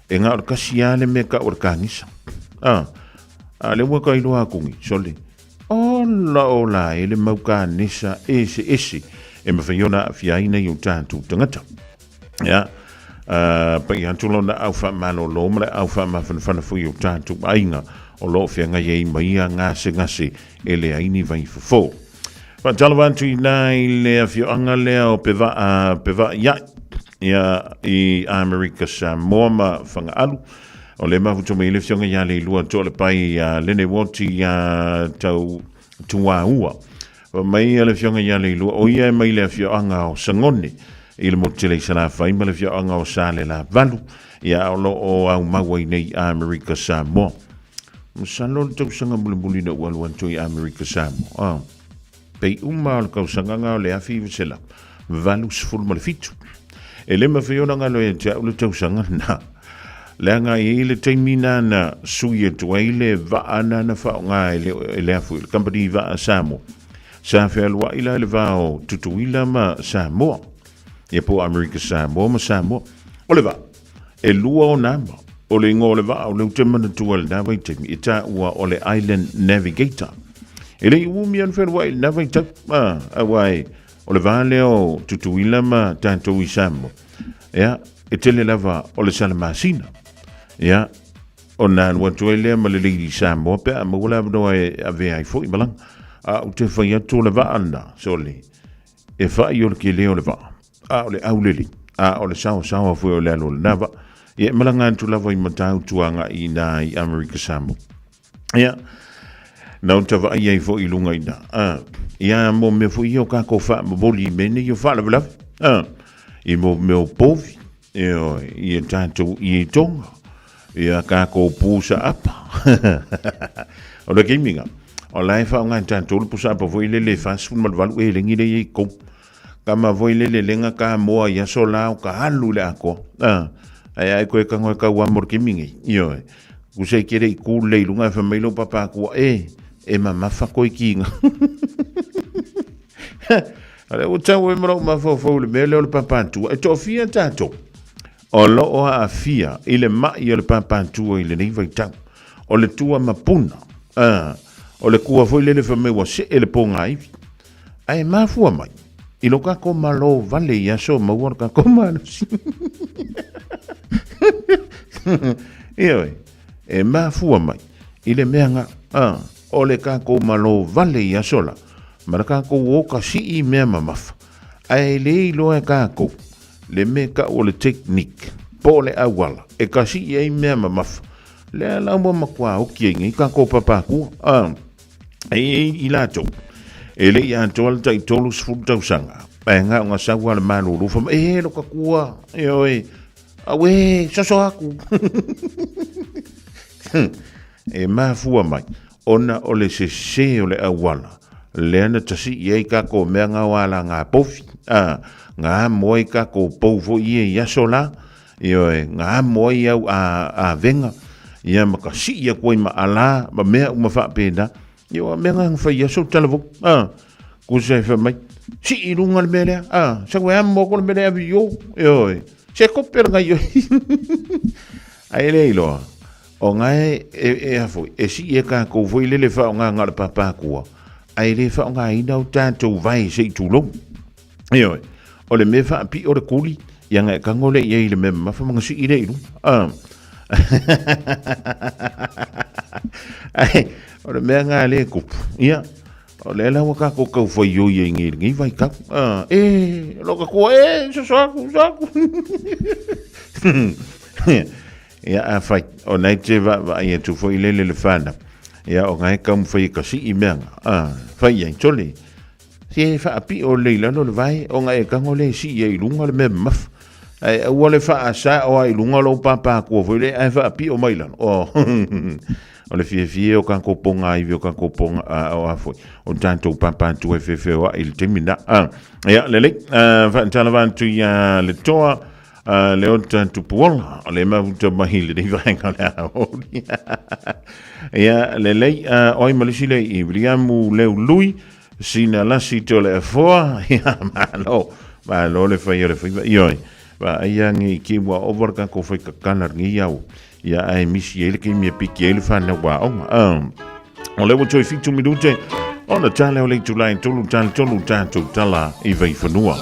e na o le kasi lava le mea tau o le kanisa. A, a lea ua ka iloa atu nei, sole, ola ola e le mau kanisa ese ese e mafai ona aafia ai nai o tatou tagata. Ia, pai atu lona au faamalolo ma le au faamafanafana foi o tatou aiga o lo o feagai ai ma ia gasegase e leai ni vaifofo. Faatalofa atu i ina i le afioaga lea o Pevaa, Pevaaiai, ia, i Amerika Samoa ma Fagaalu. O le mafuta mai le afioga ia Leilua Toalepai ia Lene Woti ia Tau Tuaua. Mai le afioga ia Leilua, o ia e mai le afioaga o Sagone i le motu tele i Salafai ma le afioaga o Salelavalu, ia o lo o aumau ai nei i Amerika Samoa. Masalo le tausaga mulimuli na ou alu atu i Amerika Samoa. Ah, pei uma o le tausaga nga o le 1987. E le mafai ona galo ia te au le tausaga lena. Leaga e i ai le taimi na na sui atu ai le vaa na na faaaoga e le, e le afu i le kamupani vaa Samoa. Sa fealuai la i le va o Tutuila ma Samoa. Ia po o Amerika Samoa ma Samoa. O le vaa, e lua ona ama. O le igoa o le vaa o lea ou te manatua i lena vaitaimi, e taua o le Island Navigator. E le i umi ona fealuai i lena vaitau, a, aua e, o le va lea o Tutuila ma tatou i Samoa, ia, e tele lava o le sala masina. Ia, ona alu atu ai lea ma le Lady Samoa pe a maua le avanoa e avea ai foi malaga. A ou te fai atu o le vaa lena, sole, e fai o le kele o le vaa, a o le aulele, a o le saosaoa foi o le alu o lena vaa. Ia, e malaga atu lava i Matautu agai i ina i Amerika Samoa. Ia, na uta vaai ai foi i luga i ina. A, ia, mo mea foi ia o kākou faamomoli i mea nei o faalavelave. A, i mo mea o povi, ioe, i e tātou i e tonga, ia kākou pusa apa. O le kimiga, o la e whaonga e tātou le pusa apa foi lele e 48 e lengi le i kou. Ka ma foi lele lenga ka moa i aso la o ka alu le akoa. A, ai ai koe kango e kau amor kimingi. Ioe, kusei kere i kū le i lunga e whamailo papa akua e, e mamafa koe ki inga. A lea ua tau ai ma lou mafaufau i le mea lea o le pāpātua. E toafia tatou o lo o aafia i le ma'i o le pāpātua i lenei vaitau. O le tua mapuna, a, o le kua foi lele fai mai ua see le pogāivi. Ae mafua mai i lo kākou malo vale i aso maua lo kākou malosi. Ioe, e mafua mai i le mea nga, a, o le kākou malo vale i aso la, ma le kākou o ka sii mea mamafa. Ae le iloa e kākou le mea kau o le technique, po o le auala, e ka sii ai mea mamafa. Lea la ua matua oki ai nei kākou papakua. A, e i ai i latou, e le i atoa le tai 30 tausaga, ae nga o nga sau a le malolo fa mai, e lo ka kua, e oe, auē, soso aku. E mafua mai, ona o le sesē o le auala, lea na tasi'i ai kākou mea nga o ala ngā povi, a, ngā amo ai kākou pou foi ia i aso la, ioe, ngā amo ai au a, avenga, ia ma ka si'i aku ai ma alā, ma mea uma faapena, ia ua mea nga fai aso talavou, a, kusa e fai mai, si'i i lunga le mea lea, a, sau e amo aku le mea lea ave i o, ioe, se kope le ngai oi. Ai le iloa, O ngae e, e a foi, e sii e kākou foi lele whaonga ngā le pāpākua, a e le whaonga ina o tātou vai se i tūlou. Ioe, o le mea whaapi o le kuli, ia ngae kango le ia i le mea mamafa manga sii le ilu. Ah. Ai, o le mea ngā le kupu. Ia, o le la ua kākou kau whai o ia i ngei ngei vai kau. Ah, e, loka kua, e, so soaku, soaku. Ia, afai, o nei te vaavaai atu foi lele le whanau. Ia, o ngai taumafai e ka sii mea nga. Ah, fai ai, tole. Se e whaapio le i lalo le vai, o ngai e kango le sii ai lunga le mea mamafa. Ai, aua le whaasa o ai lunga lou pāpākua foi le, ai whaapio mai lalo. Oh, o le fiafia o kākou ponga iwi o kākou ponga, a, o a foi, o tātou pāpātua e whewheo ai le taimi na. Ah, ia, lelei, ah, whaatalawa atu ia le toa, A le o ta tupuola, o le mafuta mai le nei vaega o le aoli. Ia, le lei, a oi malisi le i Williamu Leu Lui, sina lasi te o le afoa, ia, malo, malo le whai o le whaiva, ioi, wa ai ange i ki ua over ka ko whai kakana ngi iau, ia ai misi e le kimi e piki e le whana wa onga. O le ua toi fitu minute, ona tale o le itulai tolu tale tolu tātou tala i vaiwhanua.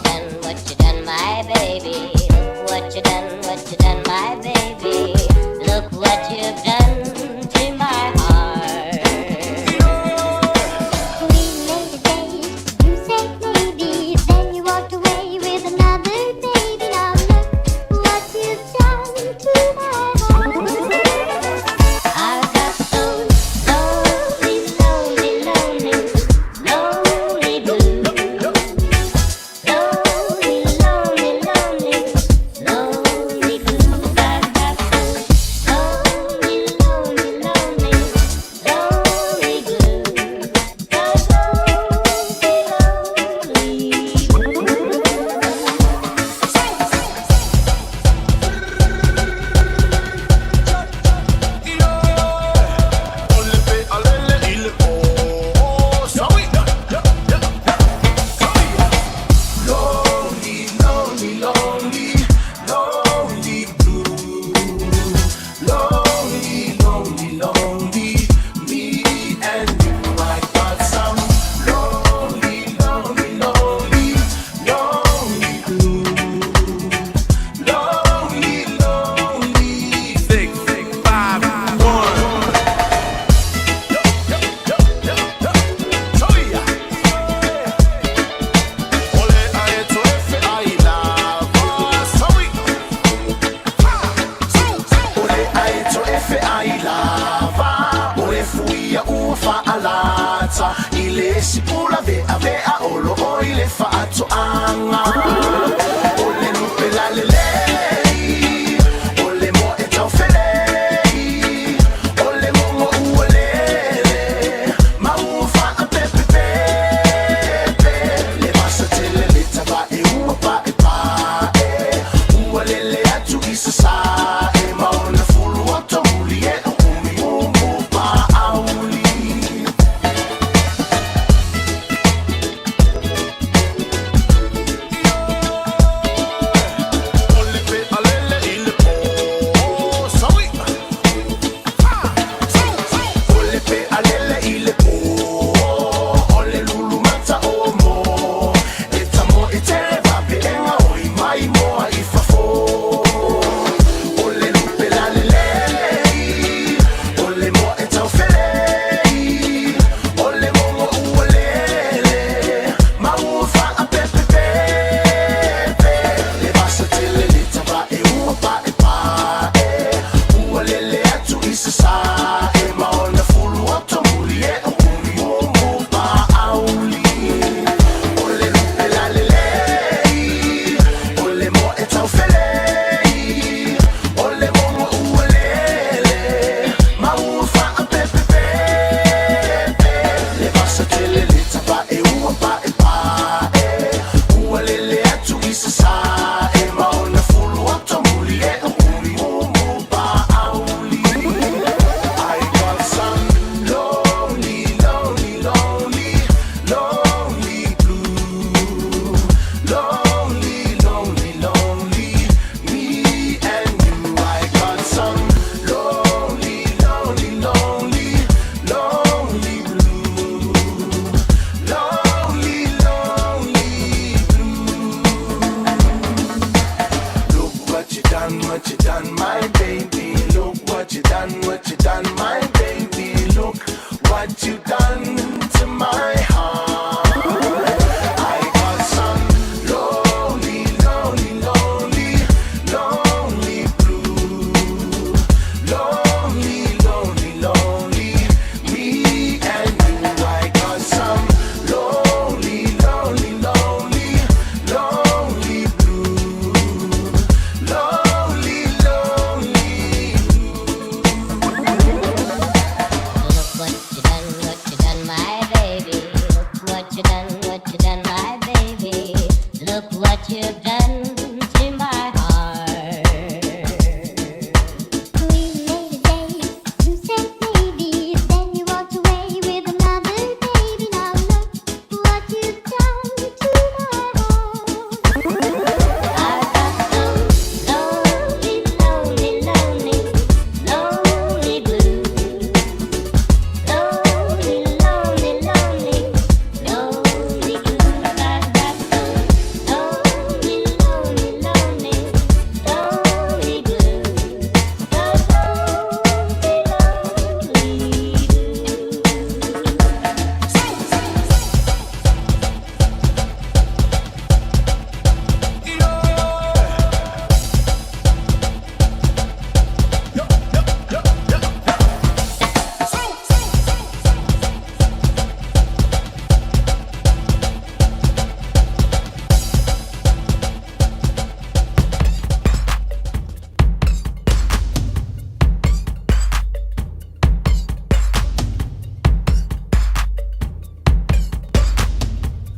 What you done, what you done, my baby. Look what you done to my heart. I got some lonely, lonely, lonely, lonely blue. Lonely, lonely, lonely, me and you. I got some lonely, lonely, lonely, lonely blue. Lonely, lonely Look what you done, what you done, my baby. Look what you done, what you done, my baby. Look what you've done to my heart. We made a day, you said maybe, then you walked away with another baby. Now look what you've done to my heart. I've got some lonely, lonely, lonely, lonely blues. Lonely, lonely, lonely, lonely blues. I've got those lonely, lonely, lonely, lonely blues. Those lonely, lonely blues.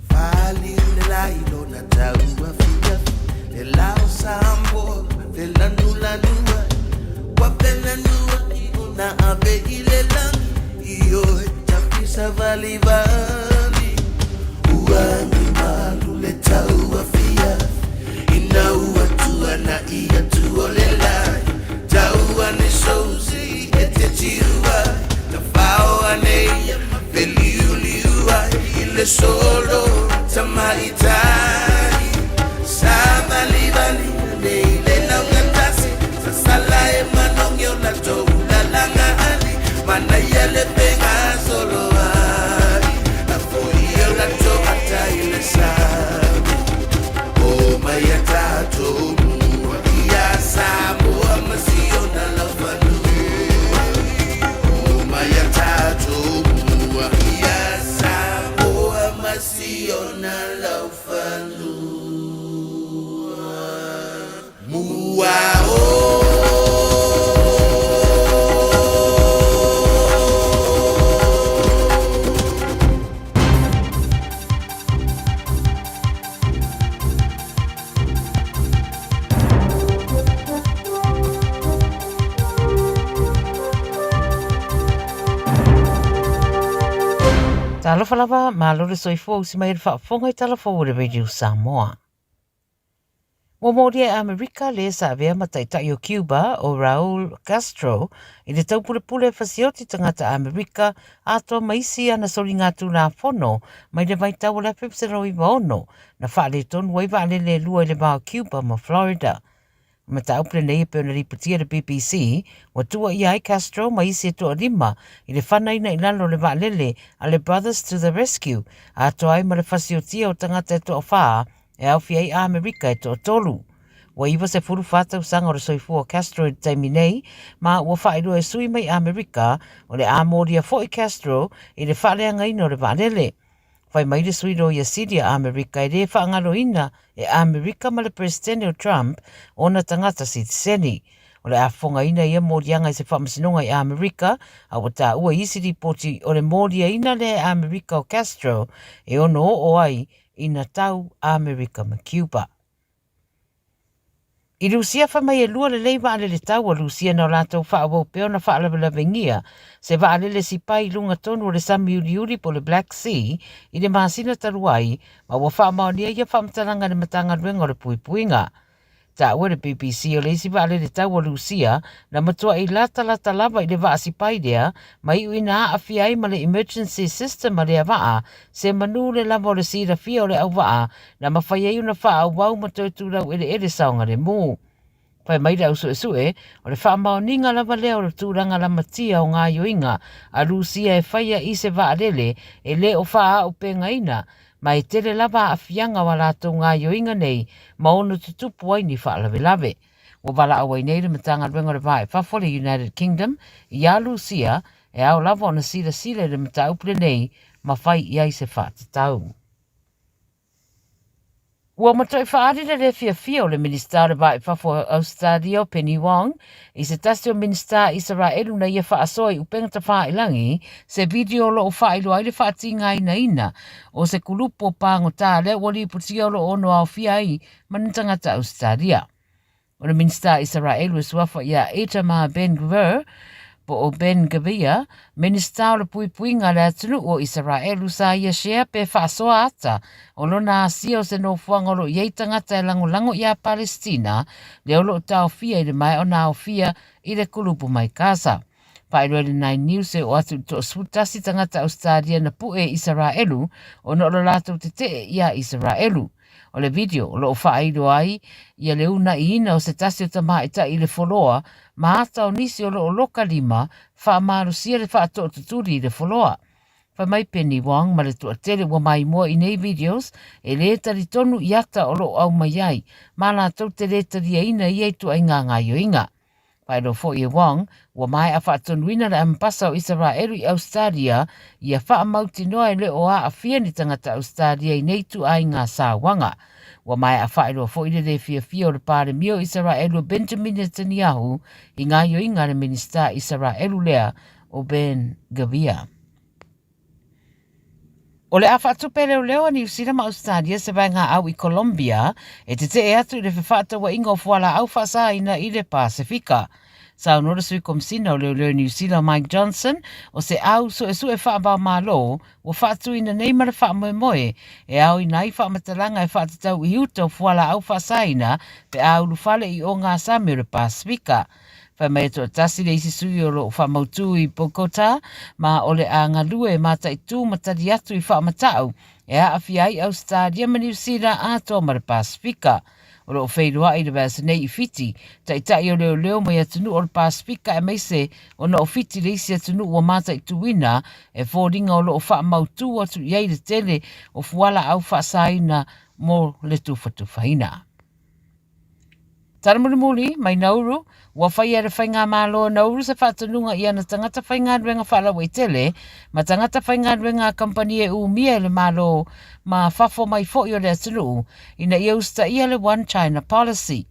Fali le lai lona taua fiafi Le lao Samoa le lanulanua Ua felanua i ona ave i le lagi Ioe tafisa valivali Ua agi malu le taua fiafi Ina ua tuana'i atu o le lai Tau ane sousi e te tiu ai Tafao ane ia ma feliuliu ai I le solo tamaitai Sa valivali ane i le laugatasi Sasala e manogi o latou lalaga ali Manaia le fegasolo ai Lafo ia o latou ata i le sami O mai a tatou mua ia Samoa ma si ona laufanua O mai a tatou mua ia Samoa ma si ona laufanua Mua o. Talofa lava, malo le soifua usi mai le faafofoga i tala fou o le Radio Samoa. Ua molia e Amerika le sa avea ma taitai o Cuba o Raul Castro i le taupulepule fasioti tagata Amerika atoa ma isi ana soligatulafono mai le vaitau o le 1996 na faaletonu ai vaalele e lua i le va o Cuba ma Florida. O le mataupu lenei e pei ona lipotia e le BBC, ua tuuaia ai Castro ma isi e toalima i le fanaina i lalo o le vaalele a le Brothers to the Rescue, atoa ai ma le fasiotia o tagata e toawhā e aofia ai Amerika e toatolu. Ua 94 tausaga o le soifua o Castro i le taimi nei, ma ua faailoa e sui mai Amerika o le a molia foi Castro i le faaleagaina o le vaalele. Fai mai le sui loia sili a Amerika e lē faagaloina e Amerika ma le Peresetene o Trump ona tagata sitiseni. O le a fofogaina ia moliaga i se faamasinoga i Amerika, a ua taua i isi lipoti o le moliaina lea e Amerika o Castro e ono oo ai ina tau Amerika ma Cuba. I Rusia fai mai e lua lelei vaalele tau a Rusia na o latou faaauau pea ona faalavelavengia se vaalele sipai i luga tonu o le sami uliuli po o le Black Sea i le masina talu ai ma ua faamaonia ia faamatalaga e le Matagaluega o le Puipuiga. Taua e le BBC o le isi vaalele tau a Rusia na matuai latalata lava i le vaa sipai lea ma iu ina aafia ai ma le emergency system a lea vaa se manu le lava o le silafia o le auvaa na mafai ai ona faaauau ma toe tulau eleele saogalemu. Fai mai le au suesue, o le faamaoniga lava lea o le tulaga lamatia o gaoioiga a Rusia e faia i se vaalele e le o faaaupegaina, ma e tele lava aafiaga o a latou gaoioiga nei ma ono tutupu ai ni faalavelave. Ua valaau ai nei le Matagaluega o le Va i Fafo a le United Kingdom iā Rusia e ao lava ona silasila i le mataupu lenei ma fai i ai se faatatau. Ua matuai faaali le le fiafia o le Minisita o le Va i Fafo o Ausetalia o Penny Wong i se tasi o Minisita Isaraelu na ia faasoa i upega tafāilagi se video o lo o faailoa ai le faatigainaina o se kulupu o pāgotā lea ua lipotia o lo o ono aofia ai ma ni tagata Ausetalia. O le Minisita Isaraelu e suafa ia Itamar Ben-Gvir, po o Ben Gvir, Minisita o le Puipuiga a le Atunuu o Isaraelu sa ia share pe faasoa ata o lona asia o se nofoaga o lo o i ai tagata e lagolago iā Palestina lea o lo o taofia i le maea ona aofia i le kulupu mai Gaza. Faailoa i le Nine News e oo atu i le 11 tagata Ausetalia na pue i Isaraelu ona o lo latou tetee iā Isaraelu. O le video o lo o faailoa ai ia le uunaiina o se tasi o tamaitai i le foloa ma ata o nisi o lo o loka lima faamalosia le faatootutuli i le foloa. Fai mai Penny Wong ma le toatele ua maimoa i nei videos e lē talitonu i ata o lo o aumai ai ma latou te lē taliaina ia ituaiga gaoioiga. Faailoa foi e Wong, ua maea faatonuina le Ambasa o Isaraelu i Ausetalia ia faamautinoa e le o aafia ni tagata Ausetalia i nei ituaiga sauaga. Ua maea faailoa foi le lē fiafia o le Palemia o Isaraelu o Benjamin Netanyahu i gaoioiga a le Minisita Isaraelu lea o Ben Gvir. O le a faatupe leoleo a Niu Sila ma Ausetalia se vaegaau i Colombia e tetee atu i le fefaatauaiga o fualaau faasaina i le Pasefika. Saunoa le Sui Komisina o Leoleo i Niu Sila Mike Johnson, o se au suesue faava-o-Malo ua faatuina nei ma le faamoemoe e aoina ai faamatalaga e faatatau i uta o fualaau faasaina pe a ulufale i ogasami o le Pasefika. Fai mai e toatasi le isi sui o lo o faamautū i Bogota ma o le a galue e mataitū ma tali atu i faamatau e aafia ai Ausetalia ma Niu Sila atoa ma le Pasefika. O lo o feiloai le vaiaso nei i Fiti, taitai o leoleo mai atunuu o le Pasefika aemaise ona o Fiti le isi atunuu ua mataituina e foliga o lo o faamautū atu i ai le tele o fualaau faasaina mo le tufatufaina. Tala mulimuli mai Nauru, ua faia e le Faigamalo o Nauru se faatonuga i ana tagata faigaluega faalauaitele ma tagata faigaluega a kamupani e umia e le Malo ma fafo mai foi o le atunuu ina ia usitaia le One China Policy.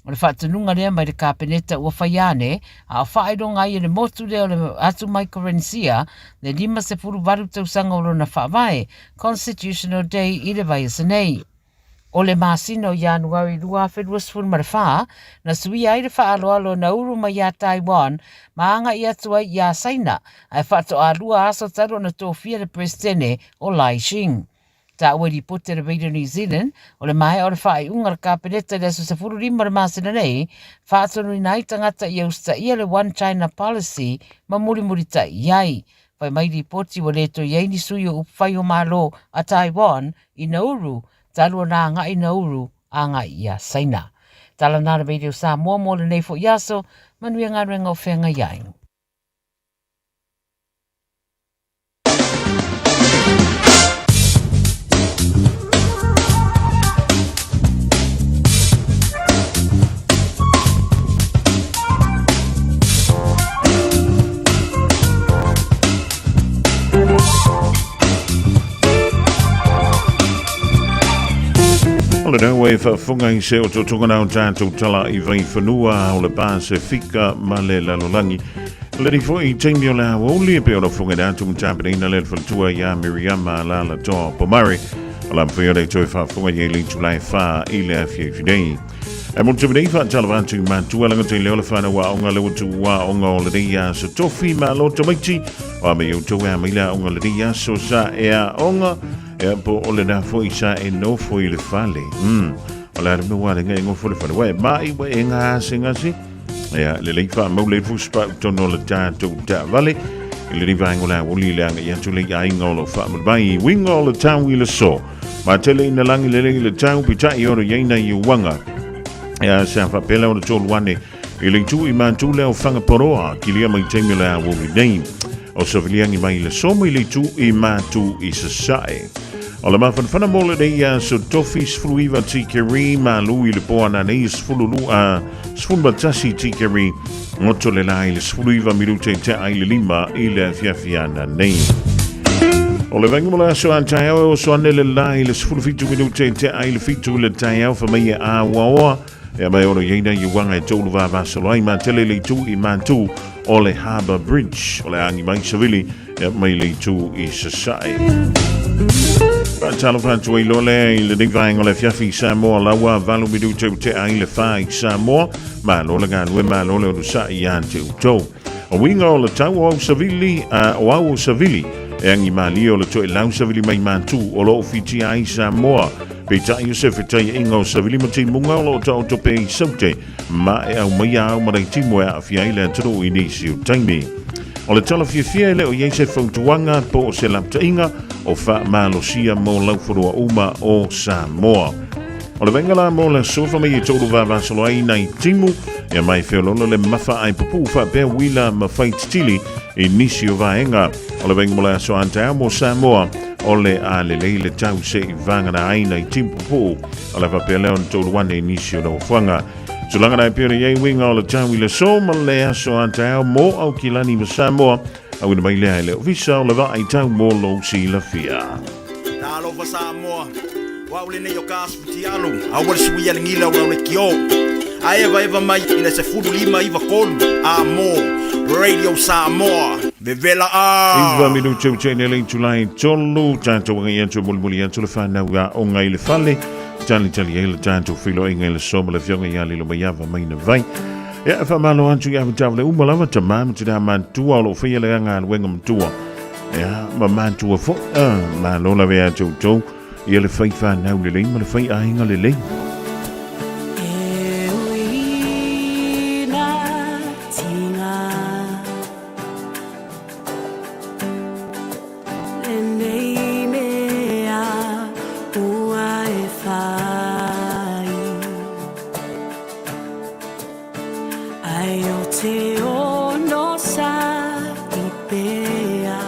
O le faatonuga lea mai le Kapeneta ua faia ane a o faailoga ai e le motu lea o le atu Maikorenisia le 58 tausaga o lona faavae, Constitutional Day, i le vaiaso nei. O le masina o Ianuari 2024, na suia ai le faaaloalo o Nauru mai iā Taiwan ma agai atu ai iā Saina, ae faatoa lua aso talu ona tofia le Peresetene o Lai Ching. Taua i lipoti a le Radio New Zealand, o le maea o le faaiuga a le Kapeneta i le aso 15 o le masina nei, faatonuina ai tagata ia usitaia le One China Policy ma mulimulitai i ai. Fai mai lipoti ua le toe i ai ni sui o upufai o Malo a Taiwan i Nauru, talu ona agai Nauru agai iā Saina. Tala nā le Radio Samoa mo lenei foi aso, manuia galuega o feagai ai. O le rau e faafofoga i se otootoga na o tatou tala i vaifanua o le Pasefika ma le lalolagi. Le ni foi i taimi o le aoauli e pei ona fofoga i le atu ma tapenaina lea le faletua iā Miriama Lalatoa Pomare. O la mawhai o le toe faafofoga i le itula e whā i le afiafi nei. E mo te nei whaatalawa atu i mātua langa te leo le whanau a onga lewa tu a onga o le nei aso tofi ma lo tamaiti o a me au tau a mai la onga le nei aso sa e a onga e a po o le nā foi sa e no foi le fale. O le ara me wale ngai ngofo le fale. Wae mai wa e ngā ase ngā se. Ia, le lei wha mau le fusi pa utono le tātou ta vale. I le riva ingo la uli le anga i atu le ia inga o lo wha mai. Winga o le tau i le so. Ma tele ina langi le lei le tau pitai oro iaina i uanga. Ia sa faapea lea ona tolu ane i le itu i Matu lea o Whangaparoa, kilia mai taimi o le aoauli nei. O Saviliagi mai le aso mai le itu i Matu i Sasae. O le mafanafana mo lenei aso tofi 19 tikeri malu i le po ananei 12 11 tikeri goto le la i le 19 minute i tea i le 5 i le afiafi ananei. O le vaega mo le aso a taeao e oso ane le la i le 17 minute i tea i le 7 le taeao fa mai e āuaoa e mai ono iai nei uaga e tolu vavasolo ai ma tele le itu i Matu o le Harbour Bridge o le agi mai savili e mai le itu i Sasae. Faatalofa atu ai loa lea i lenei vaega o le afiafi i Samoa laua 8 minute u tea i le 4 i Samoa. Malo le galue, malo le onosai ia te outou. O uiga o le tau o au savili, o au o savili, e agi malie o le toelau savili mai Matu o lo o fitia ai Samoa. Peitai o se fetaiaiga o savili ma timuga o lo o taoto pea i Saute ma e aumaia ao ma Leitimu e aafia ai le atunuu i nisi o taimi. O le tala fiafia e le o i ai se fautuaga po o se lapataiga o faamalosia mo laufanua uma o Samoa. O le vaaiga la mo le aso fa mai e tolu vavasolo ai nai timu ia mai feoloolo le mafa ai pupuu faapea uila ma fai titili i nisi o vaega. O le vaaiga mo le aso a taeao mo Samoa o le a lelei le tau se i vagana ai nai timu pupuu o le faapea lea ona tolu ane i nisi o nofoaga. Tulaga na e pei ona i ai uiga o le tau i le aso ma le aso a taeao mo Aukilani ma Samoa. Auina mai lea e le Ofisa o le Vaai Tau mo lou silafia. Talofa Samoa, o au lenei o ka asu fitialu, aua le suia le gila o lau lekiō. A evaeva mai i le 15 93 a mo Radio Samoa, vevela a! 9 minute ua tea nei le itula e 3, tatou agai atu e molimoli atu le fanau aoga i le fale, talitali ai le tatou feiloaiga i le aso ma le afioga ia Lilomaiava Mainavai. Ia, e faamalo atu i avetaavale uma lava, tamā ma tinā matutua o lo o faia le galuega matua. Ia, ma matua foi, ah, malo lava ia te outou, ia le fai whanau lelei ma le fai aiga lelei. E uina tinga Lenei mea ua e whai Ai o te ono sa i pea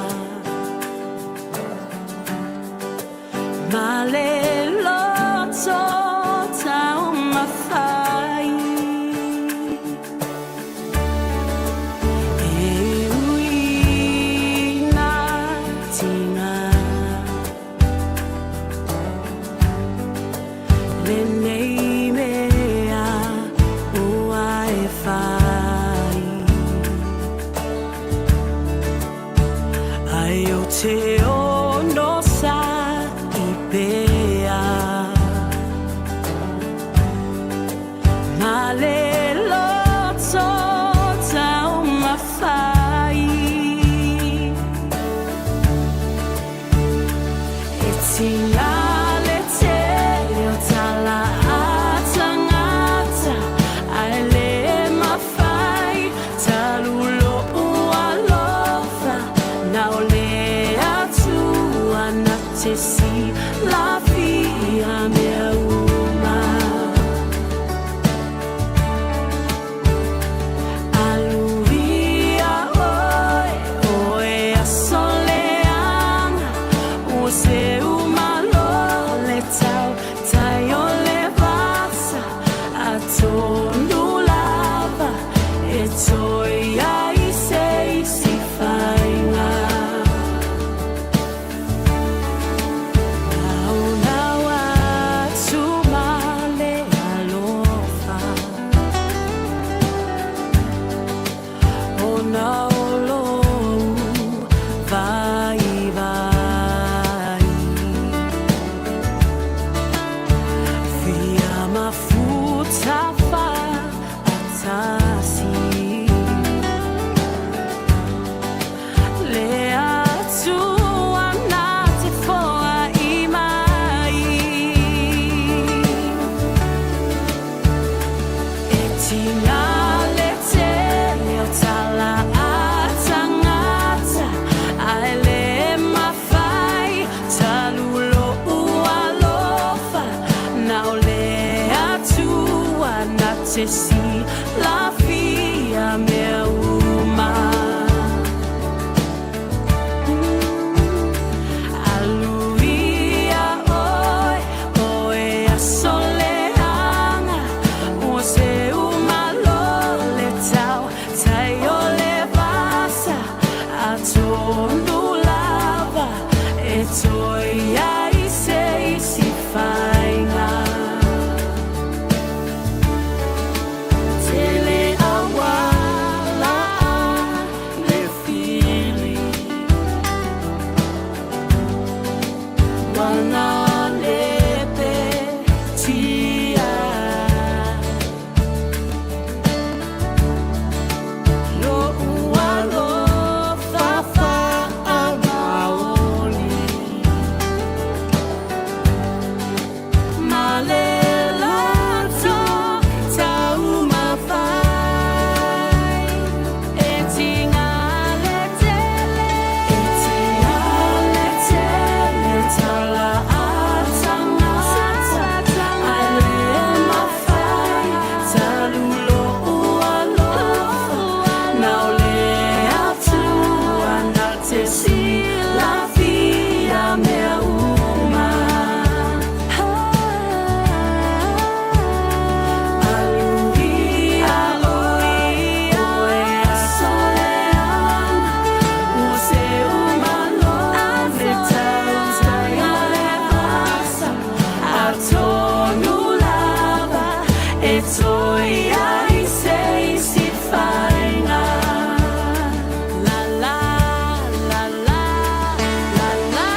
Ma le loto taumafai E uina tinga Lenei mea ua e whai Ai o te ono sa i pea Ma le loto taumafai E tinga le tele o tala a tangata Ae le mafai talu lou alofa Na o le Atua na te silafia mea uma Aluia oe, oe aso leaga Ua seu malo le tau tai o le vasa Atonu lava e toe ai se isi faiga Naunau atu ma le alofa Ona o lou vaivai Fia mafuta faatasi Le Atua na te foai mai E tinga le tele o tala a tangata Ae le mafai talu lou alofa Na o le Atua na te silafia mea uma. Alu ia oe, oe aso leaga, ua seu malo le tau tai o le vasa, atonu lava e toe i ai se isi faiga. Tele auala le fili, ua le tia. Lo'u alofa faamaoni, ma le loto taumafai e tiga le tele, e tiga le tele tala a tagata, ae le mafai talu lo'u alofa na o le Atua na te silafia mea uma. Alu ia oe, oe aso leaga, ua seu malo le tau tai o le vasa, atonu lava e toe i ai se isi faiga. La la la la la la.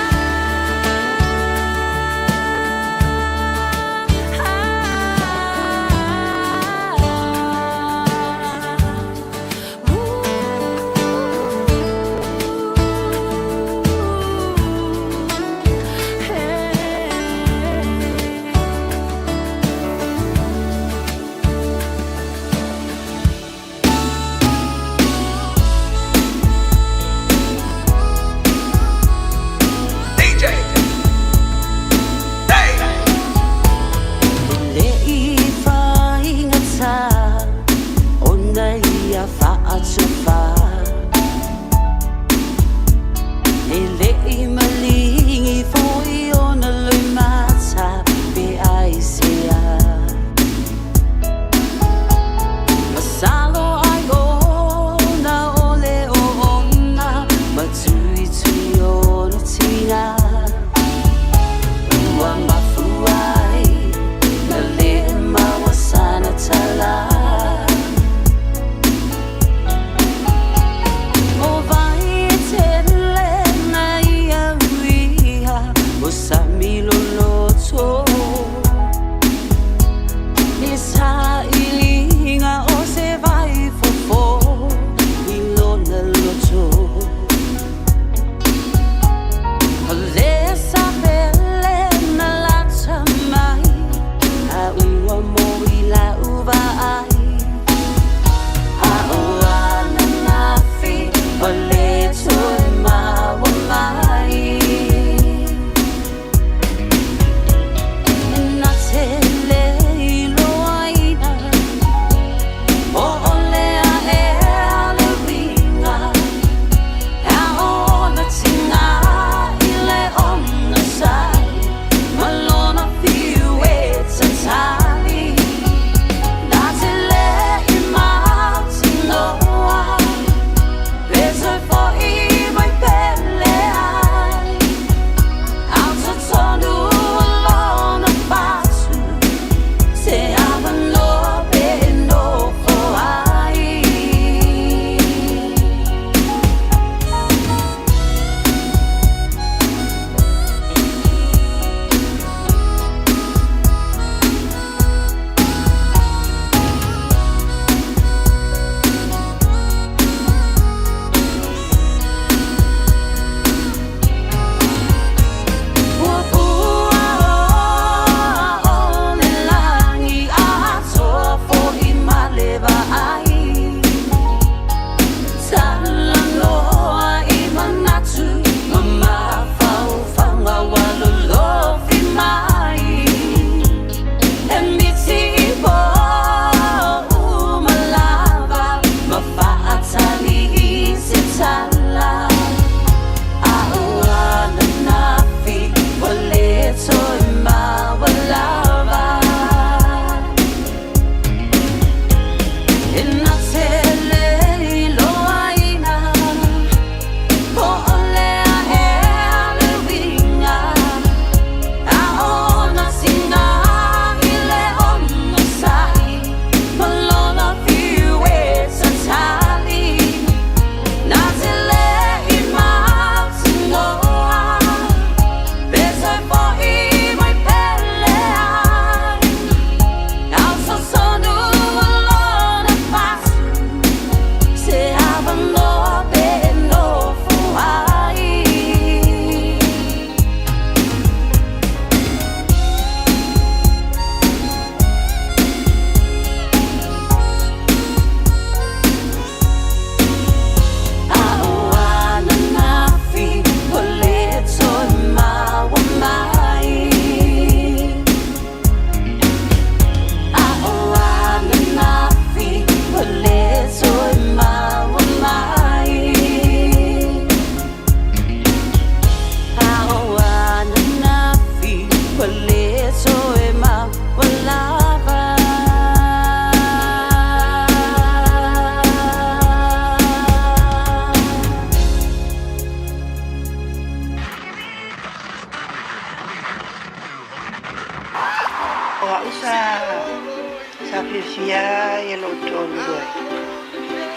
Sa fiafia ia lou toalua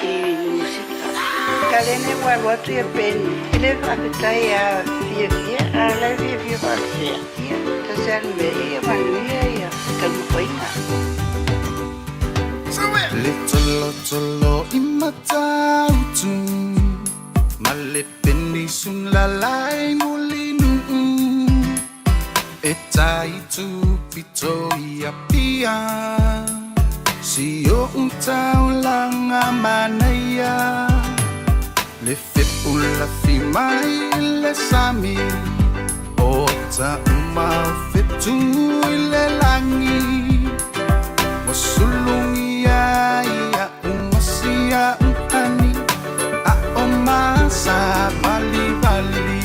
i musika. Kalene ua alu atu ia Penny i le faafetai a fiafia a la e fiafia faapea. Ia, tasi a le mea ia manuia ia taumafaiga. Le tolotolo i Matautu ma le penisula lai Mulinuu e tai tupito i Apia si o'u taulaga manaia le fepulafi mai i le sami o tauma o fetu i le lagi ua sulugia ia umasia uhani a o masa valivali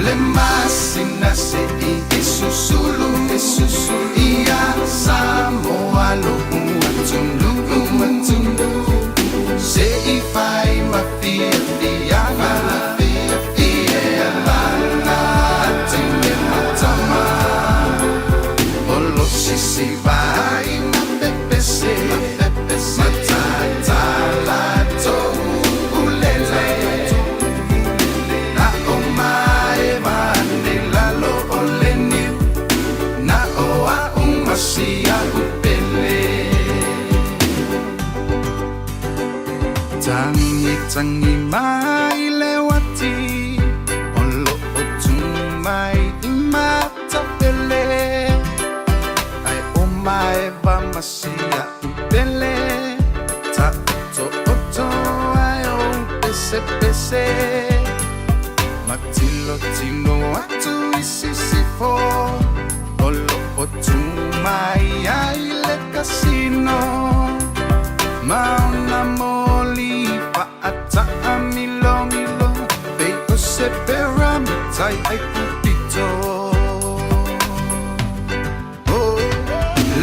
le masina se'i e susulu e susulu ia Samoa lo'u atunuu atunuu se'i fai ma fiafiaga ia lana teine ma tama o lo sisi vai ma pepese matata latou ulele na o maeva ane lalo o le niu na o a'u ma si a'u pele tagitagi mai le uati o lo'o tu mai i Matafele ae o maeva ma si a'u pele ta'oto'oto ae ou pesepese matilotilo atu i sisifo o lo'o tu mai ai le kasino ma ona moli fa'ata'amilomilo pei o se pyramitai ai kupito oh.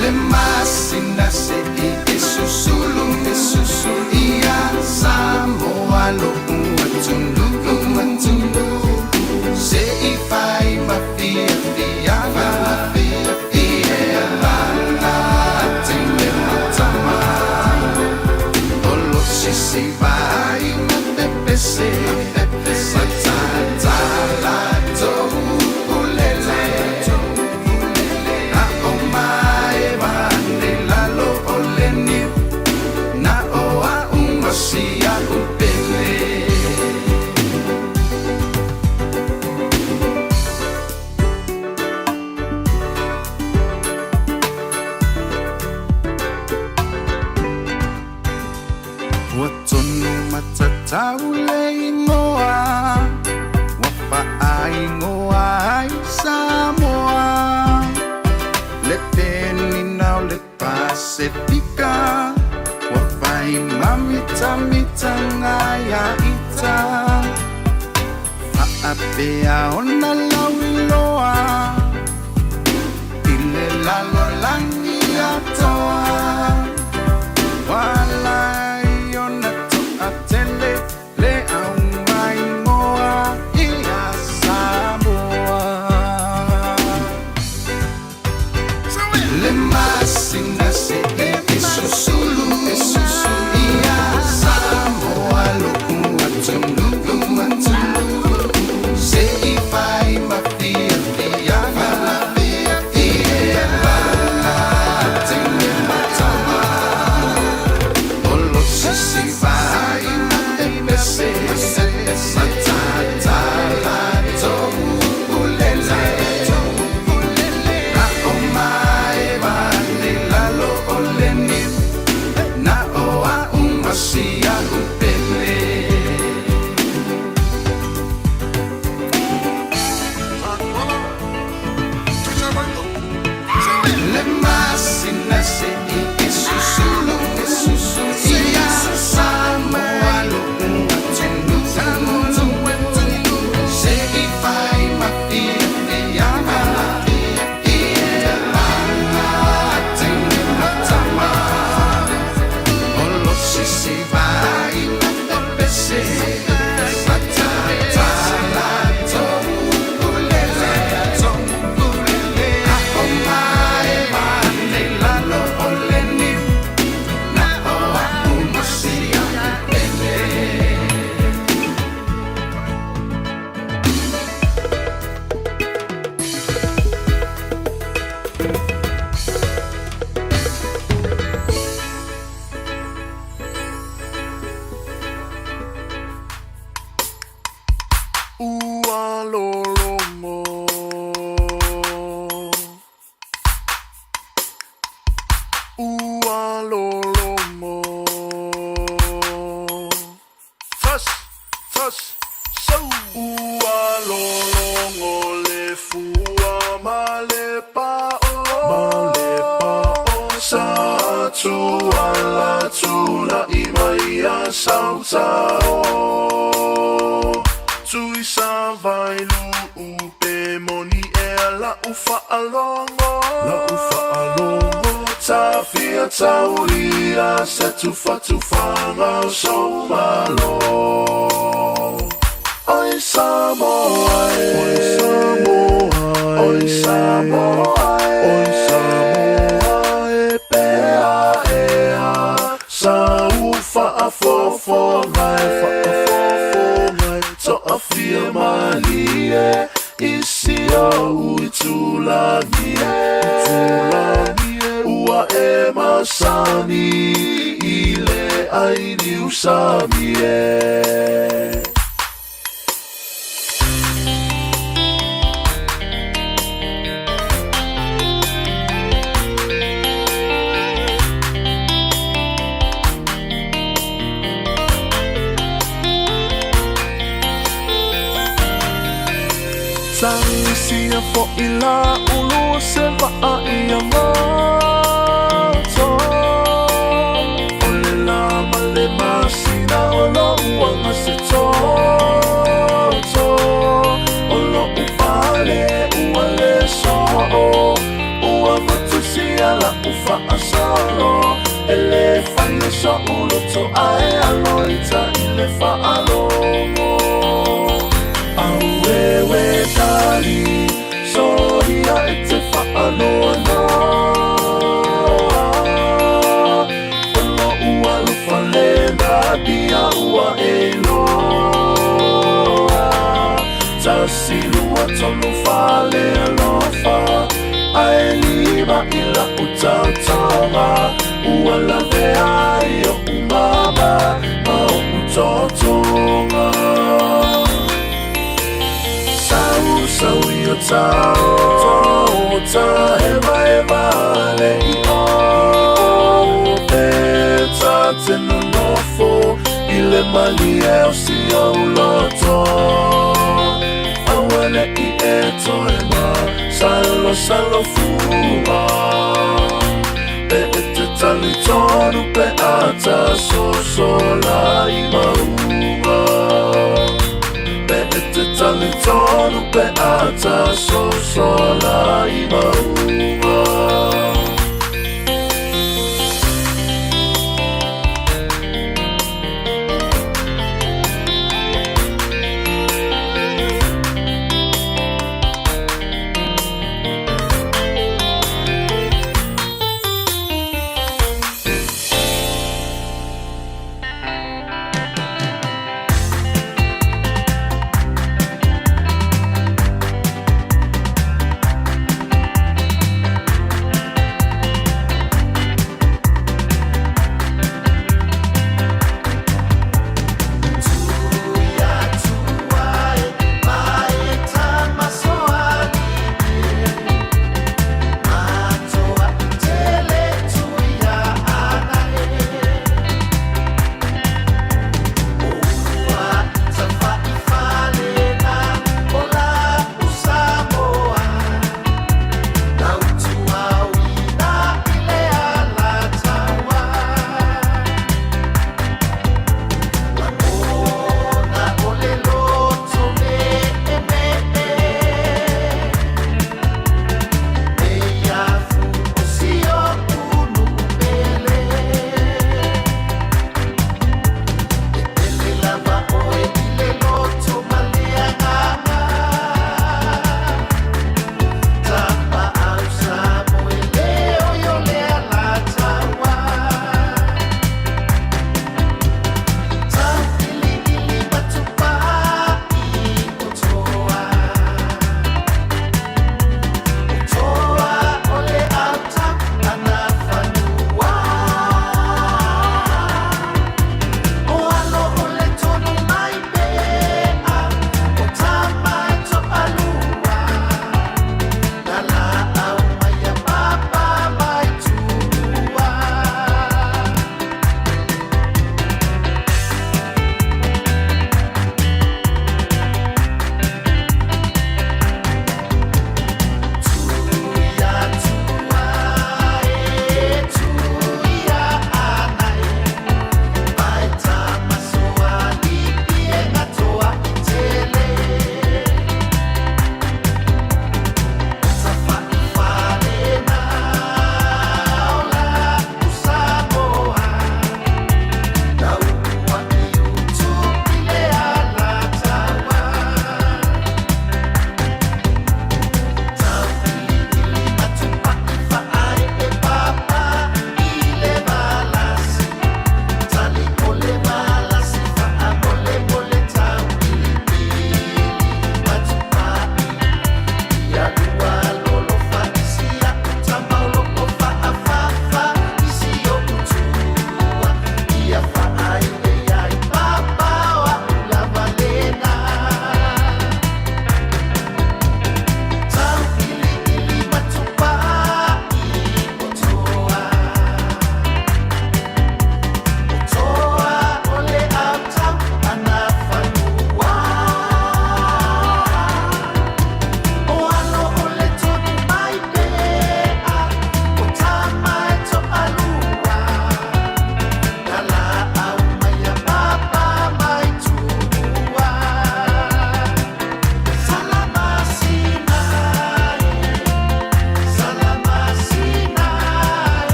Le masina se'i e susulu e susulu ia Samoa lo'u atunuu atunuu se'i fai ma fiafiaga ia lana teine ma tama o lo sisi vai ma pepese matata latou ulele na o maeva ane lalo o le niu na o a'u ma si a'u pele. Ua tonu matatau le igoa ua faaigoa ai Samoa le penina o le Pasefika ua fai ma mitamitaga ia ita faapea ona lauiloa i le lalolagi atoa ua ala ai ona to'atele le aumaimoa ia Samoa le masina se'i e susulu e susulu ia Samoa lo'u atunuu atunuu se'i fai ma fiafiaga ia lana. Ua lologo. Tas, tas, sau. Ua lologo le fua ma le pa'o. Ma le pa'o. Sa tuala tula'i mai a sautao. Tui sa vailuu pe moni ea la'u fa'alogo. La'u fa'alogo. Tafia taulia se tufatufaga o sou malo. Oi Samoa e. Oi Samoa e. Oi Samoa e. Oi Samoa e pea ea. Sa u faafofoga e faafofoga e toafia malie i si ou itulagi e itulagi e ua e masani i le ai niu sami e. Tagisia fo'i la ulu o se va'a i Agato. O le la ma le masina o lo'u aga se toto. O lo'u fale ua le so'o. Ua matusia la'u fa'asolo. E lē fai e so'u loto ae alo ita i le fa'alogo. Auewe tali soia e te fa'anoanoa. O lo'u alofa le natia ua e iloa. Tasi lua tolu fale alofa ae lima i la'u taotoga. Ua lavea ai o'u mama ma o'u totoga. Sau sau i o tao ta hevaheva le i'o. Pe ta te nonofo i le malie o si ou loto. Aua ne'i e toe masalosalo fua. Pe e te talitonu pe a ta sosola i mauga. Pe e te talitonu pe a ta sosola i mauga.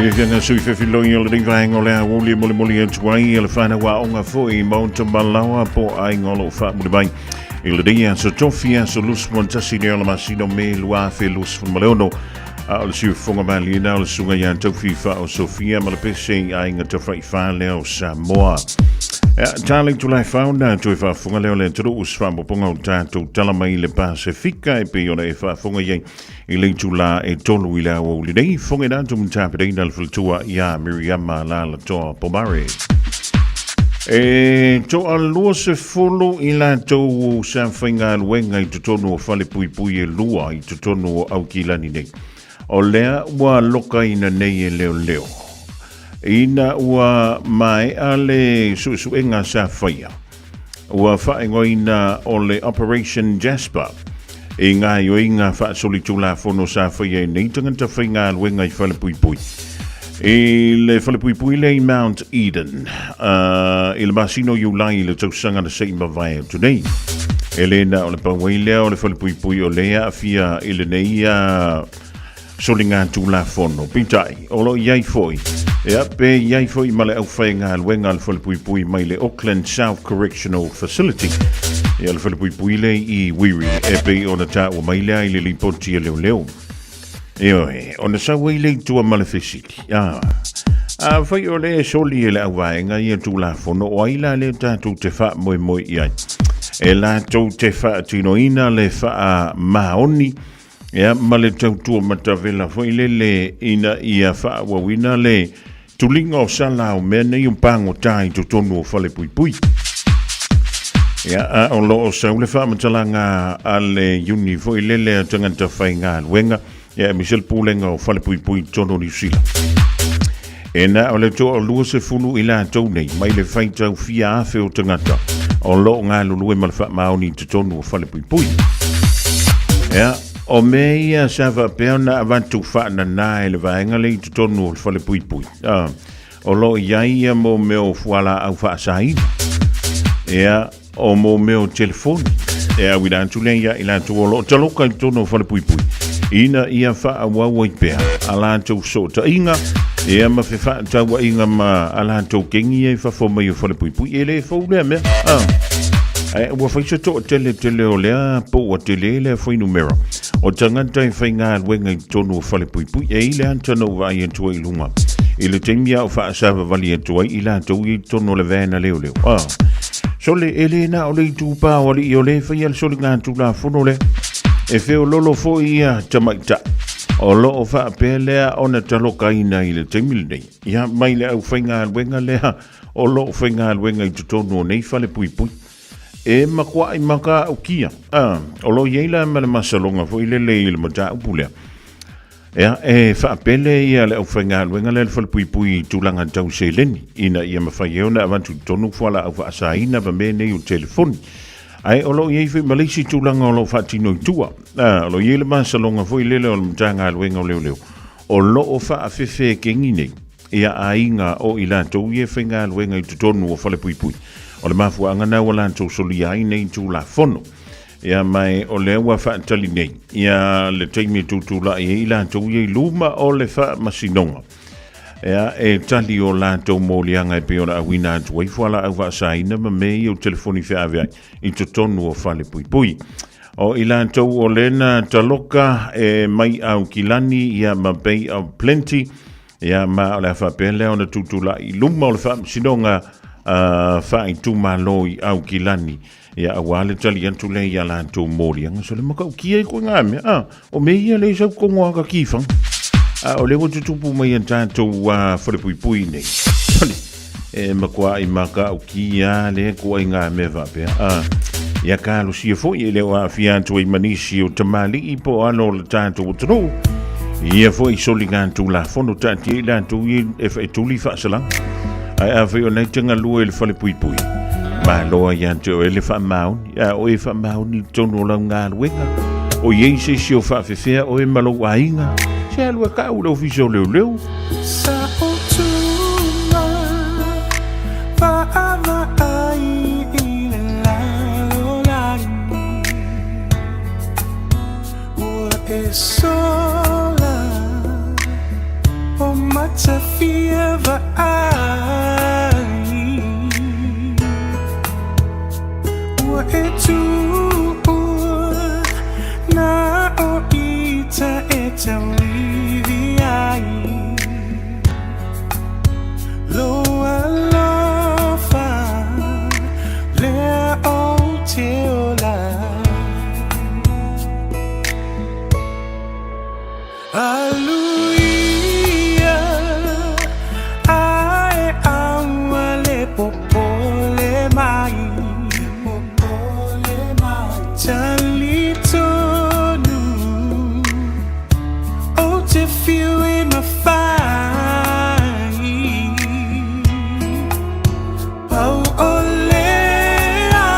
Fiafiaga sui fefiloi o lenei vaega o le aoauli e molimoli atu ai e le whanau aoga foi i Mount Malawa po aiga o loo faamuli mai i lenei aso tofi aso 21 lea o le masina o Me 2026. A o le siufofoga maliena o le susuga ia Taufifa o Sofia ma le pese i aiga tafaifa lea o Samoa. Ia, tala i tulai fauna toe faafofoga lea o le atunuu se faamopoga o tatou tala mai le Pasefika e pei ona e faafofoga i ai i le itula e 3 i le aoauli nei. Fofoga i latou matapereina le faletua ia Miriama Lalatoa Pomare. E toa 20 i latou sa faigaluega i totonu o fale puipui e lua i totonu o Aukilani nei. O lea ua lokaina nei e leoleo. Ina ua maea le suesuega sa faia, ua faaigoaina o le Operation Jasper i gaoioiga faasolitulafono sa faia e nei tagata faigaluega i Falepuipui. I le Falepuipui lea i Mount Eden, i le masina o Iulai i le tausaga na se i mavae atu nei. E le na o le pau ai lea o le Falepuipui o lea aafia i lenei soligatulafono. Peitai, o lo o i ai foi, ia, pe i ai foi ma le aufaigaluega a le Falepuipui mai le Auckland South Correctional Facility, ia le Falepuipui lea i Wiri, e pei ona taua mai lea i le lipoti a leoleo. Ioe, ona sau ai le i tua ma le fesili. Ah, afai o lea e soli e le auvaega ia Tulafono, o ai la lea tatou te faamoemoe i ai? E latou te faatinoina le faamaoni ia ma le tautua matavela foi lele ina ia faaauauina le tuliga o sala o mea nei o pagota i totonu o falepuipui. Ia, a o lo o sau le faamatalaga a le iuni foi lele a tagata faigaluega, ia aemaise le pulega o falepuipui i totonu o Niu Sila. E na o le toa 20 i latou nei mai le faitau fia afe o tagata o lo o galulue ma le faamaoni i totonu o falepuipui. Ia, o mea ia sa faapea ona avatu faanana e le vaega lea i totonu o le falepuipui. Ah, o lo o i ai ia mo mea o fualaau faasaina. Ia, o mo mea o telefoni. E auina atu lea ia i latou o lo o taloka i totonu o falepuipui, ina ia faaauau ai pea a latou fesootaiga, ia ma fefaatauaiga ma a latou kengi ia i fafo mai o falepuipui. E le fou lea mea. Ah. Ae ua fai se toatele tele o lea po ua tele lea fuainumera o tagata e faigaluega i totonu o falepuipui. E i le ata na ou vaai atu ai i luga i le taimi a o faasavavali atu ai i latou i totonu o le vena leoleo. Ah. Sole, e le na o le itupa o alii o le faia le soliga tulafono lea. E feololo foi ia tamaitai. O lo o faapea lea ona talokaina i le taimi lenei. Ia mai le aufaigaluega lea o lo o faigaluega i totonu o nei falepuipui. E matuai matautia. Ah, o lo o i ai la ma le masaloga foi lele i le mataupu lea. Ia, e faapele ia le aufaigaluega lea le falepuipui i tulaga tau seleni, ina ia mafai ai ona avatu i totonu fualaau faasaina ma mea nei o telefoni. Ae o lo o i ai foi ma le isi tulaga o lo o faatino i tua. A, o lo o i ai le masaloga foi lele o le Matagaluega o Leoleo, o lo o faafefekengi nei ia aiga o i latou ia e faigaluega i totonu o falepuipui. O le mafuaaga na ua latou solia ai nei Tulafono. Ia ma e o lea ua faatali nei ia le taimi e tutulai ai i latou ia i luma o le faamasinoga. Ia e tali o latou moliaga e pei ona auina atu ai fualaau faasaina ma mea ia o telefoni feaveai i totonu o falepuipui. O i latou o lena taloka e mai Aukilani ia ma Bay of Plenty, ia ma o le a faapea lea ona tutulai i luma o le faamasinoga faaitumalo i Aukilani. Ia aua le tali atu lea i a latou moliaga. So le matautia i koe ngā mea. Ah, o mea ia le sau kongo aka ki whanga. Ah, o le ua tutupu mai a tātou wharepuipui nei. Sole, e makoa i matautia le koe ngā mea whapea. Ah, ia ka lusia foi e leo aafia atu ai manisi o tamalii po alo o le tātou atunuu. Ia foi soli ngā tulafono taatia i latou i e whaetuli whaasalanga. Ae afai o nei te galue i le falepuipui, malo ai ia te oe le faamaoni, a o e faamaoni i totonu o lau galuega, o i ai se isi o faafefea oe ma lou aiga, se alu e kau i le ofisa o leoleo. Sa utuga vaavaai i le lalolagi ua e sola o matafaiva. Ua e tuʻu na o ita e tauivi ai Lou alofa lea ou te ola ai. Aluia ae aua le popole mai. Talitonu ou te fiu e mafai. Pau o lea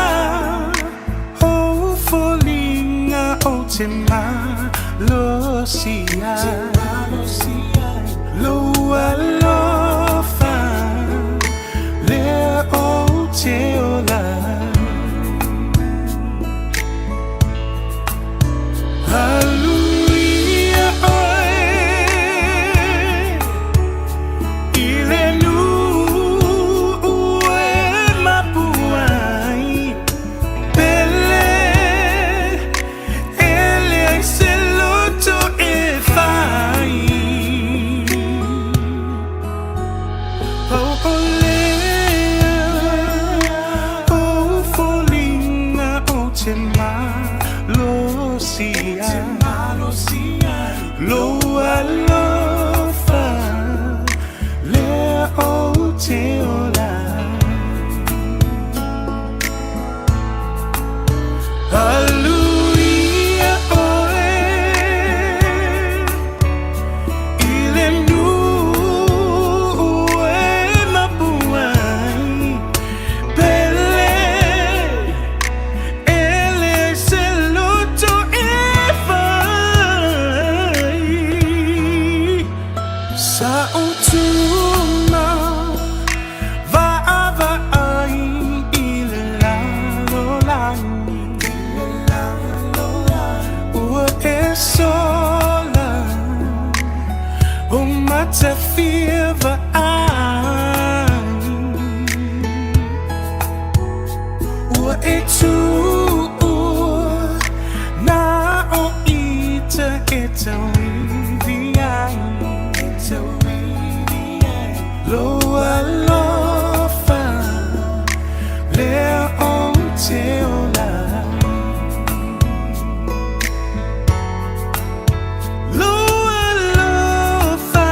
ou foliga ou te malosi ai. Lou alofa lea ou te ola ai. Aluia oe i le nuu e mapu ai. Pele e leai se loto e fai. Pau o lea ou foliga ou te malosi ai. Lou alofa lea ou te ola ai. Aluia oe i le nuu e mapu ai. Pele e leai se loto e fai. Sa ou tuma vaavaai i le lalolagi. Ua e sola o matafia vaai. Ua e tuʻu na o ita e tauivi ai. Lou alofa lea ou te ola ai. Lou alofa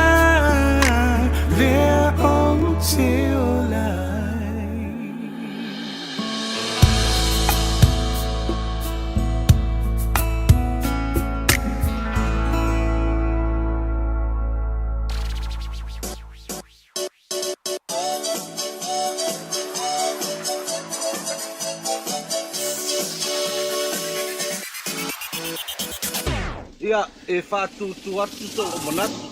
lea ou te ola ai. Ia, e faatūtū atu sou manatu.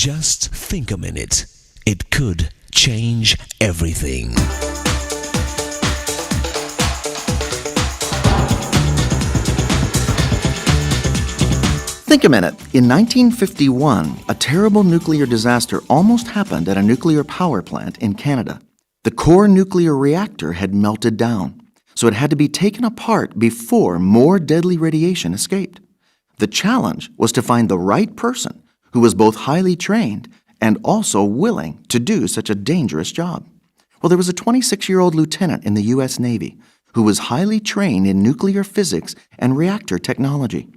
Just think a minute. It could change everything. Think a minute. In 1951, a terrible nuclear disaster almost happened at a nuclear power plant in Canada. The core nuclear reactor had melted down, so it had to be taken apart before more deadly radiation escaped. The challenge was to find the right person who was both highly trained and also willing to do such a dangerous job. Well, there was a 26 year old lieutenant in the U.S. Navy who was highly trained in nuclear physics and reactor technology.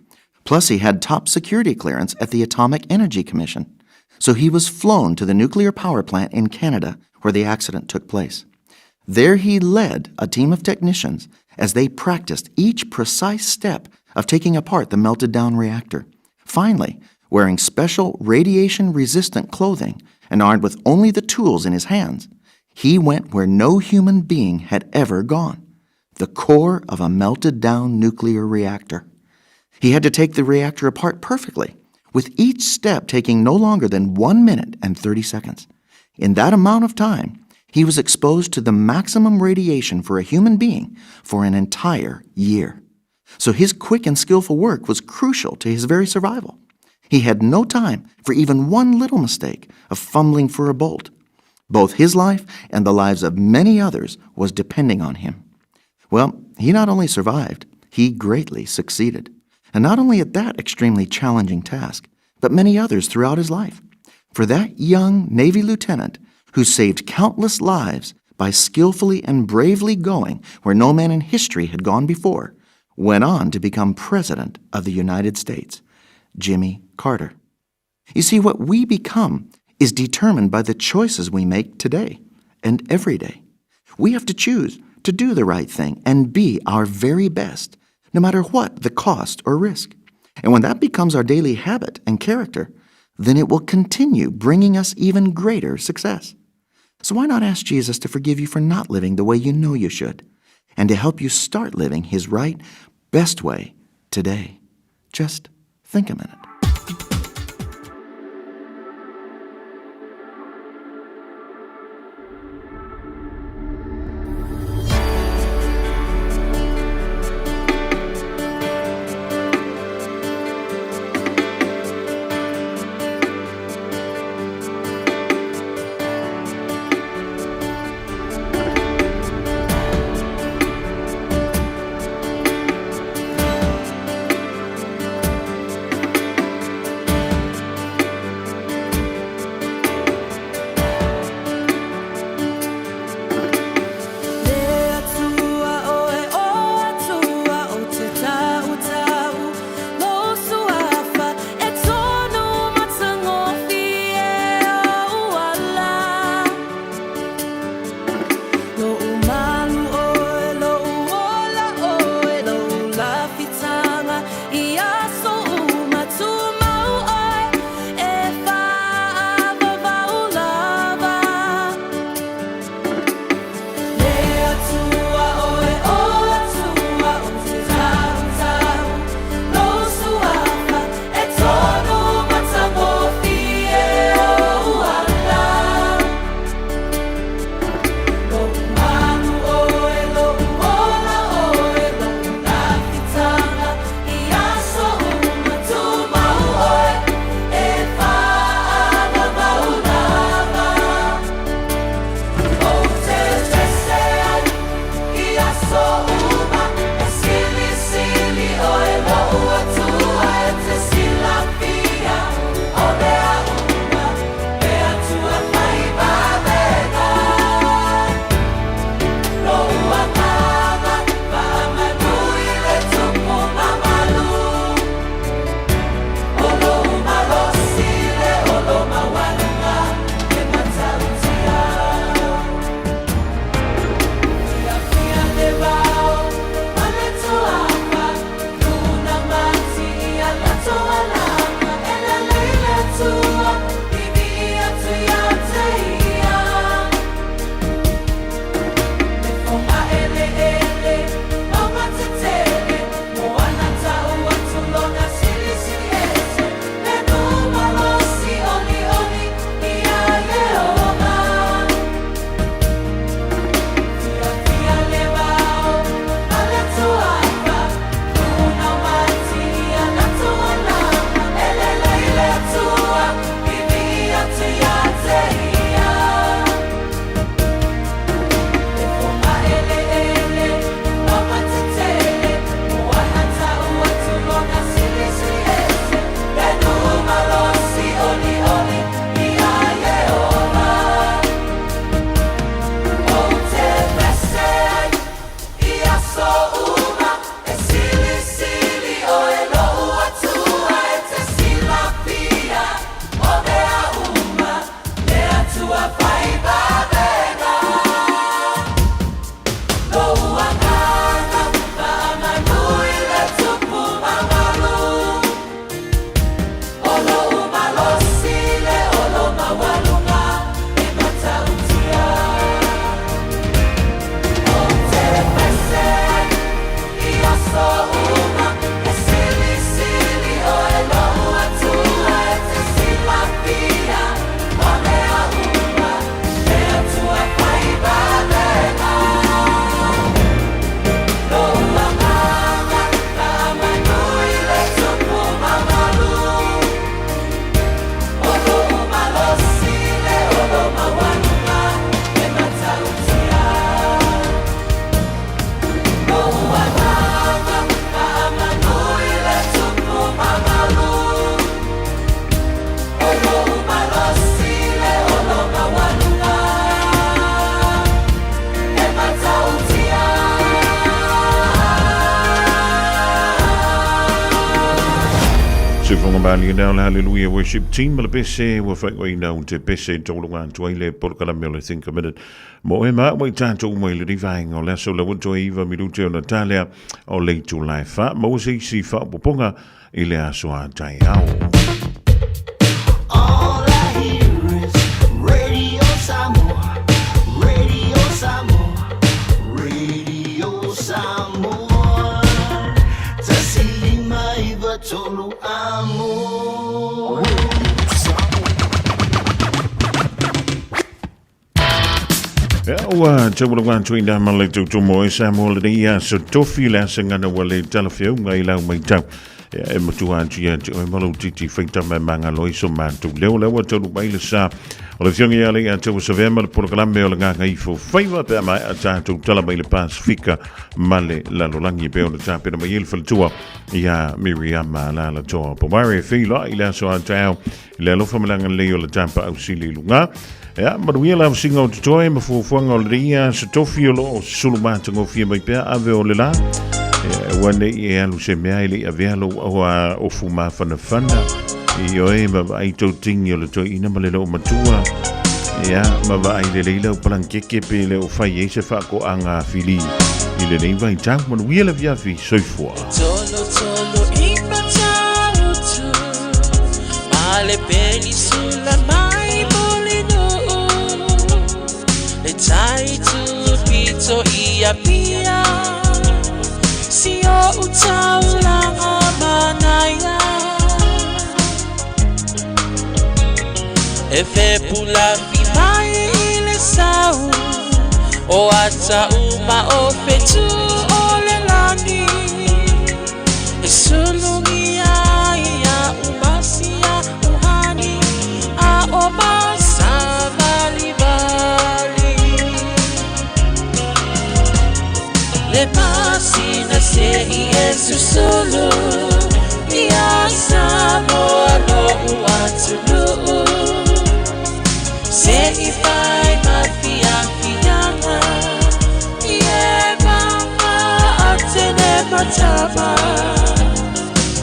Plus, he had top security clearance at the Atomic Energy Commission. So he was flown to the nuclear power plant in Canada where the accident took place. There he led a team of technicians as they practiced each precise step of taking apart the melted down reactor. Finally, wearing special radiation resistant clothing and armed with only the tools in his hands, he went where no human being had ever gone the core of a melted down nuclear reactor. He had to take the reactor apart perfectly, with each step taking no longer than 1 minute and 30 seconds. In that amount of time, he was exposed to the maximum radiation for a human being for an entire year. So his quick and skillful work was crucial to his very survival. He had no time for even one little mistake of fumbling for a bolt. Both his life and the lives of many others was depending on him. Well, he not only survived, he greatly succeeded. And not only at that extremely challenging task, but many others throughout his life. For that young Navy lieutenant who saved countless lives by skillfully and bravely going where no man in history had gone before, went on to become President of the United States, Jimmy Carter. You see, what we become is determined by the choices we make today and every day. We have to choose to do the right thing and be our very best, no matter what the cost or risk. And when that becomes our daily habit and character, then it will continue bringing us even greater success. So why not ask Jesus to forgive you for not living the way you know you should and to help you start living his right, best way today? Just think a minute. Sifonga mali na o le Hallelujah Worship Team ma le pese ua faaigoaina o te pese tauluga atu ai le polokalame o le Think a Minute mo e ma ua i tatou uma i lenei vaega o le aso la ua toe 9 minute ona talea o le itula e 4 maua se isi faaopoopoga i le aso a taeao. All I hear is Radio Samoa, Radio Samoa, Radio Samoa. 105 93 amo. Ia, ua tauluga atu i nā ma le tautumo e Samoa lenei aso tofi le asagana ua le talafeauga i lau matau. Ia, e matua atu ia te oe ma lou titi faitama e magalo ai so matou leo. Lea ua taulu mai le sa o le Afioga ia Leiataua Savea ma le polokalame o le Gagaifo Faiva pe a maea tatou tala mai le Pasefika ma le lalolagi e pei ona tapena mai ai le faletua ia Miriama Lalatoa Pomare e feiloai i le aso a taeao i le alofa ma le agalelei o le Tapaau Sili i luga. Ia, manuia le avasiga o totoe ma fuafuaga o lenei aso tofi o lo o sulu matagofie mai pea ave o le la. Ia, ua nei e alu se mea e le i avea lou aua ofu mafanafana. I oe ma vaai tau tingi o le toeaina ma le loo matua. Ia, ma vaai lelei lau palankeke pe le o fai ai se faakoaga fili i lenei vaitau. Manuia le afiafi, soifua. Tolo tolo i Matautu Ma le penisula mai Mulinuu Le tai tupito i Apia Si o utaulanga manaia E fepulafi mai i le sau O ata uma o fetu o le lani E sulugia ia umasia uhani A o masavalivali Le masina se i e susulu Ia Samoa lo'u atunuu Se i fai ma fiafiaga I e vaga atene matama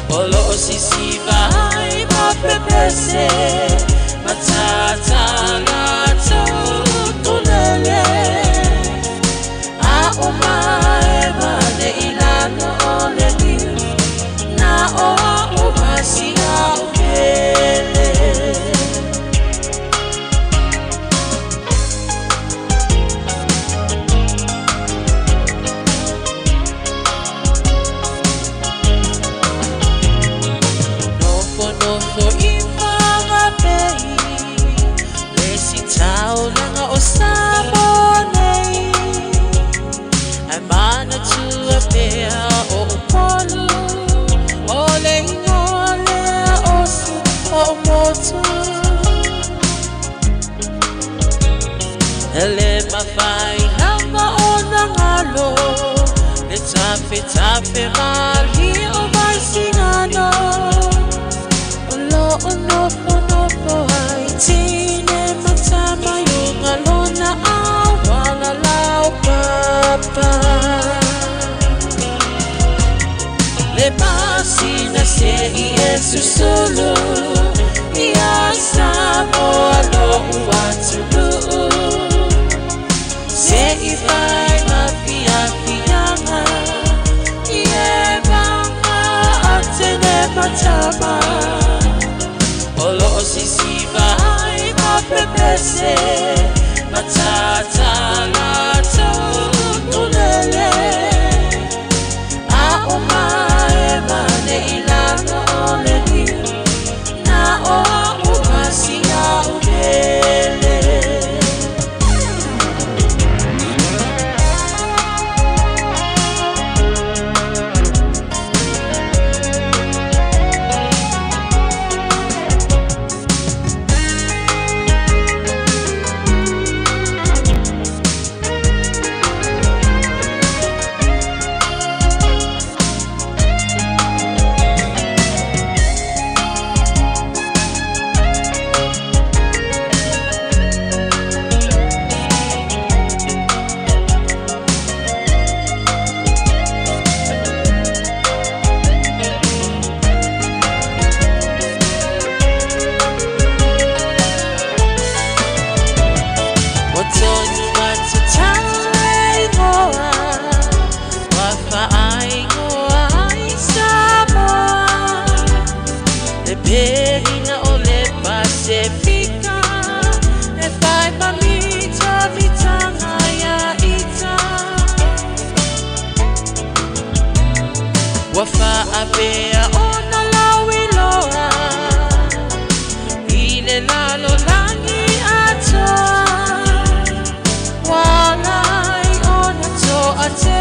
O loo sisiva ai ma pepese Matata latou utulele A o mae mane i lalo o le niu Na o a'u masia o pele. Nofonofo i Whanganui Le sitaulaga o Samoa nei Ae manatua pea o Upolu O le igoa lea o si o'u motu E le mafai lava ona galo Le tafetafe malie o Vaisigano O lo o nofonofo ai Tine ma tama i uga lona auala laupapa Le masina se i e susulu Ia Samoa lo'u atunuu Se i fai ma fiafiaga I e vaga atene matama O loo sisiva ai ma pepese Matata latou utulele A o mae mane i lalo o le niu Na o a'u masia o pele. Te.